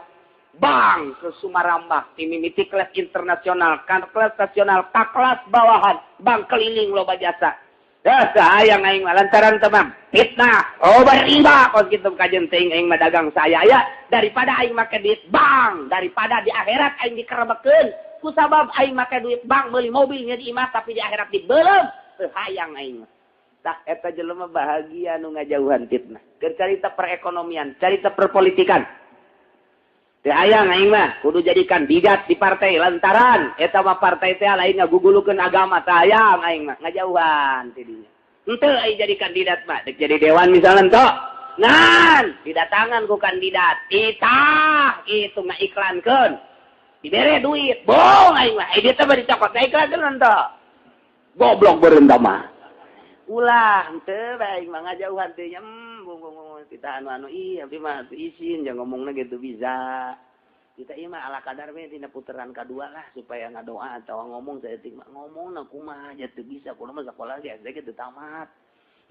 Bang ke Sumarambah ti mimiti kelas internasional, kan kelas nasional, ka kelas bawahan, bang keliling loba jasa. Dah sayang aing mah lantaran temam fitnah, oh beriba kos kitu kajeun teuing aing mah dagang saya ya daripada aing make duit bank, daripada di akhirat aing dikerebekeun ku sabab aing make duit bank meuli mobil nya di imah tapi di akhirat dibeuleum, teu hayang aing mah. Tah eta jelema bahagia nu ngajauhan fitnah. Keur carita perekonomian, carita perpolitikan. Teu hayang aing mah kudu jadi kandidat di partai lantaran eta mah partai teh lain ngagugulukeun agama, teu hayang aing mah ngajauhan tidinya. Henteu aing jadi kandidat mah, dek jadi dewan misalnya tok. Ngan didatangan ku kandidat, itah itu ngaiklankeun. Dibere duit, bohong aing mah. Ai dieu teh mah dicokot iklankeun henteu. Goblok beureunt mah. Ulah henteu bae aing mah ngajauhan teh nya. Bung kita anu-anu ih abdi mah teu isin jangan ngomongna gitu bisa. Kita ieu mah ala kadar we dina puteran kadua lah supaya ngadoa atawa ngomong saeutik mah ngomongna kumaha aja teu bisa kudu mah sakola ge SD ge teu tamat.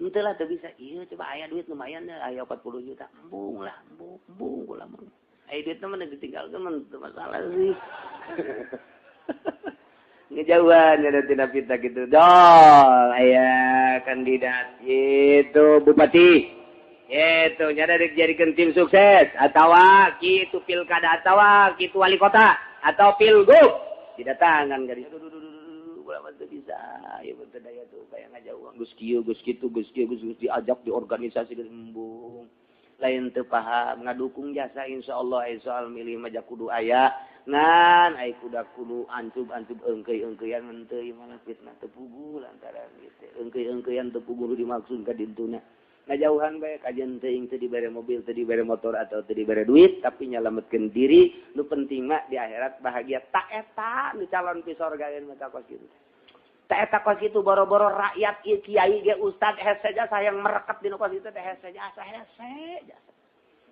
Henteu lah teu bisa ieu coba aya duit lumayan deh aya 40 juta embung lah embung embung kula mah. Aya duitna mah ditinggalkeun mah teu masalah sih. Ngejauhan ada tina fitnah gitu. Dol aya kandidat itu bupati. Itu nyada dijadikan tim sukses atawa kitu pilkada atawa kitu wali kota atau pilgub didatangan gadis. Aduh ulah mah teu bisa. Ieu mah teu daya tuh kaya ngajauhan geus kieu geus kitu geus kieu geus diajak di organisasi geus embung. Lain teu paham ngadukung jasa insyaallah soal milih mah kudu aya ngan ai kuda kudu ancub-ancub eungkeuy-eungkeuyan henteu ieu mah fitnah teu puguh lantaran gitu. Eungkeuy-eungkeuyan teu puguh dimaksud ka dintuna. Ngajauhan bae kajeun teuing teu dibere mobil, teu dibere motor atau teu dibere duit tapi nyalametkeun diri nu penting mah di akhirat bahagia. Tak eta nu calon pi sorgaeun mah kos kitu. Tak eta kos kitu boro-boro rakyat ieu kiai ge ustad hese jasa yang merekat dina kos kitu teh hese jasa hese jasa.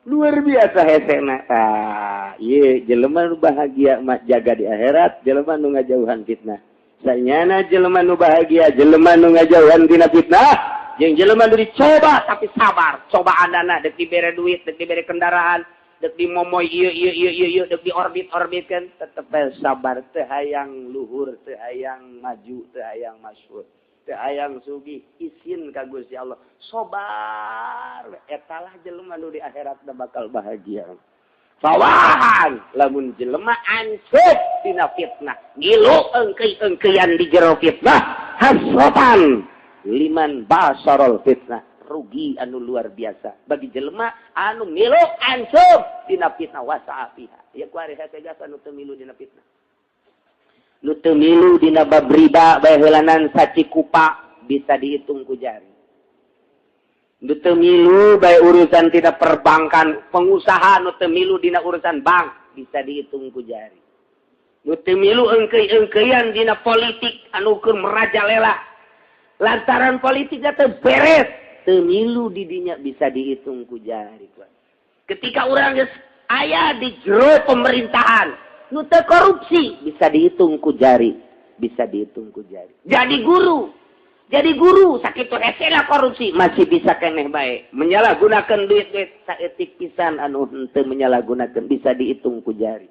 Luar biasa hesena. Tah, ieu jelema nu bahagia mah jaga di akhirat, jelema nu ngajauhan fitnah. Sanyana jelema nu bahagia, jelema nu ngajauhan tina fitnah. Jeung jelema nu dicoba tapi sabar, cobaanana dek dibere duit, dek dibere kendaraan, dek dimomoy ieu ieu ieu ieu dek diorbit-orbitkeun, tetep bae sabar, teu hayang luhur, teu hayang maju, teu hayang masyhur, teu hayang sugih, isin ka Gusti Allah. Sabar, eta lah jelema nu di akhirat bakal bahagia. Fawahan lamun jelema ancup dina fitnah, ngilu eungkeuy-eungkeuyan di jero fitnah, hasratan liman basarol fitnah, rugi anu luar biasa bagi jelema anu milu ancup dina fitnah wasaafiha. Ya ku ari hese jasa nu teu milu dina fitnah, nu teu milu dina bab riba bae heulanan sacikupa bisa dihitung ku jari. Nu teu milu bae urusan tina perbankan, pengusaha nu teu milu dina urusan bank bisa dihitung ku jari. Nu teu milu engkeuy-engkeuyan dina politik anu keur merajalela. Lantaran politiknya teu beres, teu milu di dinya bisa dihitung ku jari. Ketika urang geus aya di jero pemerintahan, nu teu korupsi bisa dihitung ku jari, bisa dihitung ku jari. Jadi guru sakitu hesena korupsi masih bisa keneh bae. Menyalahgunakan duit-duit saeutik pisan anu henteu menyalahgunakan bisa dihitung ku jari.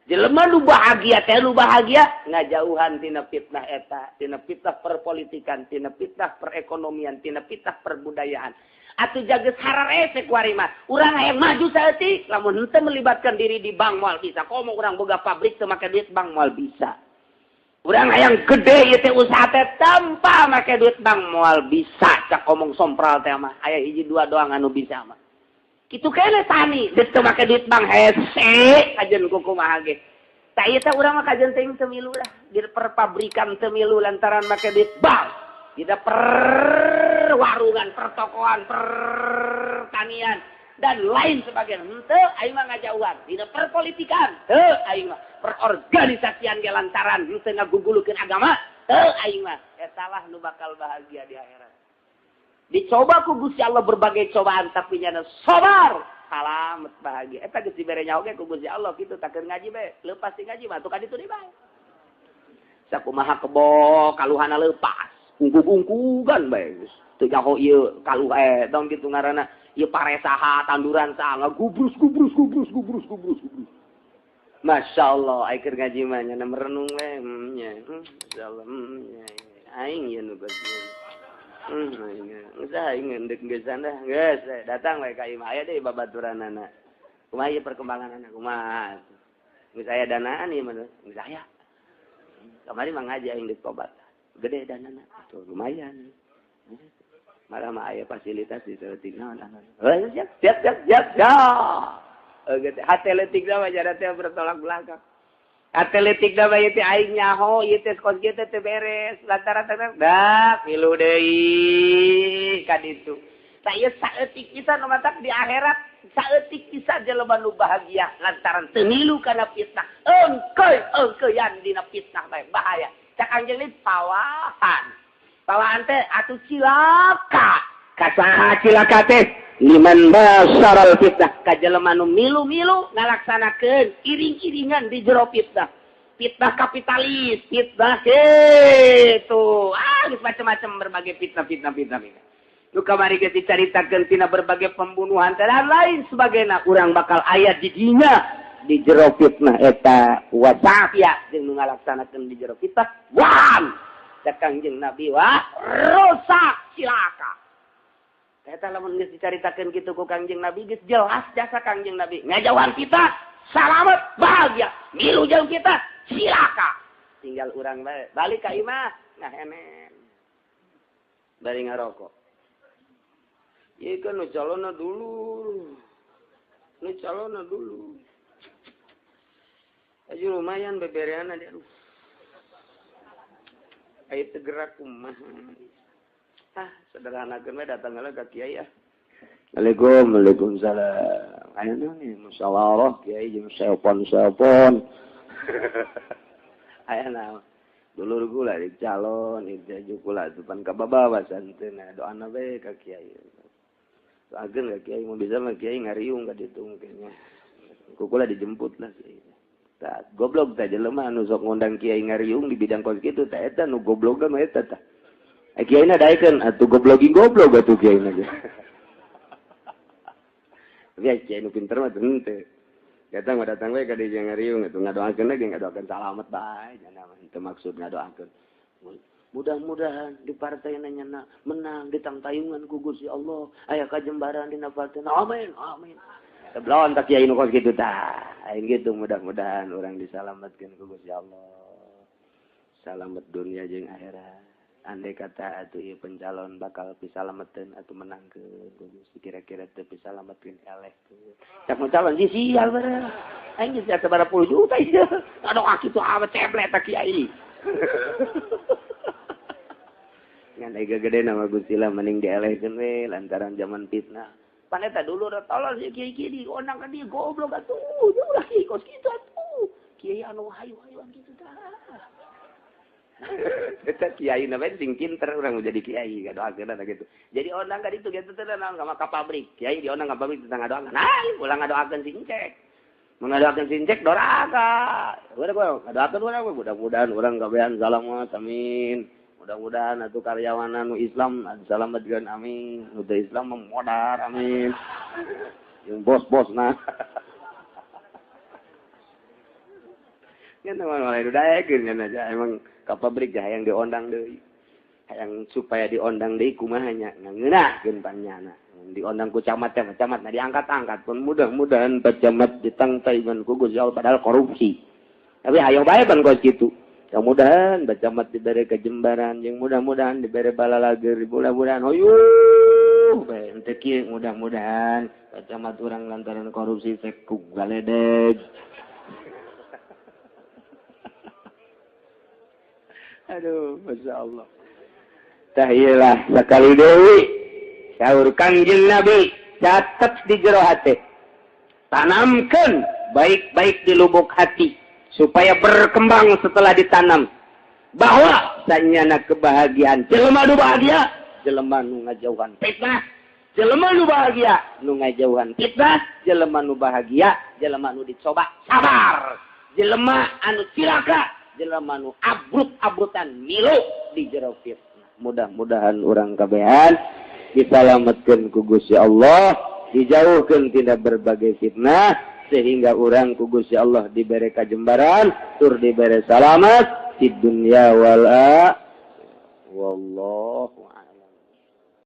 Jelema nu bahagia teh nu bahagia ngajauhan tina fitnah eta, tina fitnah perpolitikan, tina fitnah perekonomian, tina fitnah perbudayaan. Atuh jaga hararese ku ari mah. Urang hayang maju saeutik lamun henteu melibatkan diri di bank moal bisa. Komo urang boga pabrik teu make duit bank moal bisa. Urang hayang gede ieu teh usaha teh tanpa make duit bank moal bisa. Cak omong sompral teh mah aya hiji dua doang anu bisa mah. Kitu keneh tani deuk teu make duit bank hese kajeun kumaha ge. Tah ieu teh urang mah kajeun teuing teu milu lah di perpabrikan teu milu lantaran make duit bank. Tidak perwarungan, pertokoan, pertanian dan lain sebagainya. Henteu aing mah ngajauhan. Dina perpolitikan, henteu aing mah perorganisasian ge lantaran henteu ngagugulukeun agama, henteu aing mah. Eta lah nu bakal bahagia di akhirat. Dicoba ku Gusti Allah berbagai cobaan tapi nyana sabar, salamet bahagia. Eta geus dibere nyaho ge ku Gusti Allah kitu tak keur ngaji bae, leupas ti ngaji mah atuh ka ditu deui bae. Sakumaha kebo kaluhana leupas. Ungkug-ungkugan bae geus. Teu nyaho ieu kaluh tong kitu ngaranna ieu paresaha tanduran saha gubrus gubrus gubrus gubrus gubrus gubrus. Masya Allah, aing keur ngaji mah nya merenung we nya. Masyaallah, nya. Aing ieu nu geus. Aing geus aing ngeundek geusan dah. Geus datang we ka imah aya deui babaturanana. Kumaha ieu perkembanganana kumaha? Geus aya danaan ieu mah geus aya. Kamari mah ngaji aing deuk tobat. Gede danana tuh lumayan. Malah mah aya fasilitas di leutik naon anu. Siap siap siap siap. Gede hate leutik mah jada teh bertolak belakang. Hate leutik mah ieu teh aing nyaho ieu teh kos kieu teh teu beres lantaran teh dak milu deui ka ditu. Tah ieu saeutik pisan nu matak di akhirat saeutik pisan jelema nu bahagia lantaran teu milu kana fitnah. Engkeuy engkeuyan dina fitnah bae bahaya. Cak anjeun ini pawahan. Pawahan teh atuh cilaka. Kasaha cilaka teh liman basaral fitnah ka jelema nu milu-milu ngalaksanakeun iring-iringan di jero fitnah. Fitnah kapitalis, fitnah kitu. Ah, geus macam-macam berbagai fitnah-fitnah fitnah. Nu kamari geus dicaritakeun tina berbagai pembunuhan dan lain sebagainya. Urang bakal aya di dinya di jero fitnah eta wasafia jeung nu ngalaksanakeun di jero fitnah wan cak Kangjeng Nabi wah rusak cilaka. Eta lamun geus dicaritakeun kitu ku Kangjeng Nabi geus jelas jasa Kangjeng Nabi ngajauhan kita salamet bahagia milu jeung kita cilaka. Tinggal urang bae balik ka imah ngahenen bari ngarokok. Ieu kan nu calonna dulu. Nu calonna dulu. Aja lumayan beberean dia. Aduh. Ayo tergerak kumaha. Ah, sederhanakeun we datang heula ka kiai ah. Assalamualaikum, waalaikumsalam. Aya naon ieu musyawarah kiai jeung seopon-seopon. Aya naon? Dulur gula di calon, ieu kula depan ka babawa santeuna doana we ka kiai. Doakeun ka kiai mun bisa mah kiai ngariung ka ditu mungkin nya. Ku kula dijemput lah kiai. Tah goblok tah jelema anu sok ngundang kiai ngariung di bidang kos kitu tah eta nu goblogna mah eta tah. Kiaina daekeun atuh goblogi goblok atuh kiaina ge. Tapi kiai nu pinter mah henteu. Datang mah datang we ka dieu ngariung atuh ngadoakeun lagi ngadoakeun salamet bae nya mah henteu maksud ngadoakeun. Mudah-mudahan di partai nya menang ditangtayungan ku Gusti Allah aya kajembaran dina partai. Amin amin. Belon tak kiai nu kos kitu tah. Aing gitu mudah-mudahan urang disalametkeun ku Gusti Allah. Salamet dunia jeung akhirat. Andai kata atuh ieu pencalon bakal pisalameteun atuh menangkeun ku Gusti kira-kira teu pisalametkeun eleh teu. Cak calon si sial bareng. Aing geus sabaraha puluh juta ieu. Aduh kitu amat ceblek tak kiai. Ngan ega gede nama Gusti lah mending dielehkeun we lantaran zaman fitnah. Pan eta dulu tolol si kiai kiai diondang ka dieu goblok atuh. Ulah kiai kos kitu atuh. Kiai anu hayu-hayuan kitu tah. Eta kiai na bae sing pinter urang jadi kiai ngadoakeun gitu. Jadi ondang ka ditu kitu teh naon ka pabrik. Kiai diondang ka pabrik tentang ngadoakeun. Nah, ulah ngadoakeun sing cek. Mengadoakeun sing cek doraka. Udah gua ngadoakeun urang mudah-mudahan urang kabehan salamat amin. Mudah-mudahan atuh karyawan anu Islam salametkeun amin. Nu teu Islam modar amin. Jeung bos-bosna. Nya mah daekeun nya aja emang ka pabrik hayang diondang deui. Hayang supaya diondang deui kumaha nya ngeunahkeun panyana. Diondang ku camat teh camat na diangkat-angkat pun mudah-mudahan Pak Camat ditangtai ban ku Gusti Allah padahal korupsi. Tapi hayang bae ban kos kitu. Mudah-mudahan Pak Camat diberi kejembaran, yang mudah-mudahan diberi balalager, mudah-mudahan hoyuh bae henteu kieu mudah-mudahan Pak Camat urang lantaran korupsi sekuk galedeg. Aduh, Masya Allah. Tahiyalah sekali deui. Saur Kangjeng Nabi, catet di jero hati. Tanamkan baik-baik di lubuk hati supaya berkembang setelah ditanam. Bahwa sanyana kebahagiaan jelema nu bahagia, jelema nu ngajauhan fitnah, jelema nu bahagia nu ngajauhan fitnah, jelema nu bahagia, jelema nu dicoba sabar, jelema anu cilaka, jelema nu abrut-abrutan milu di jero fitnah. Mudah-mudahan urang kabehan disalametkeun ku Gusti Allah, dijauhkeun tina berbagai fitnah sehingga urang ku Gusti Allah dibere kajembaran tur dibere salamat di dunia wal akhirah. Wallahu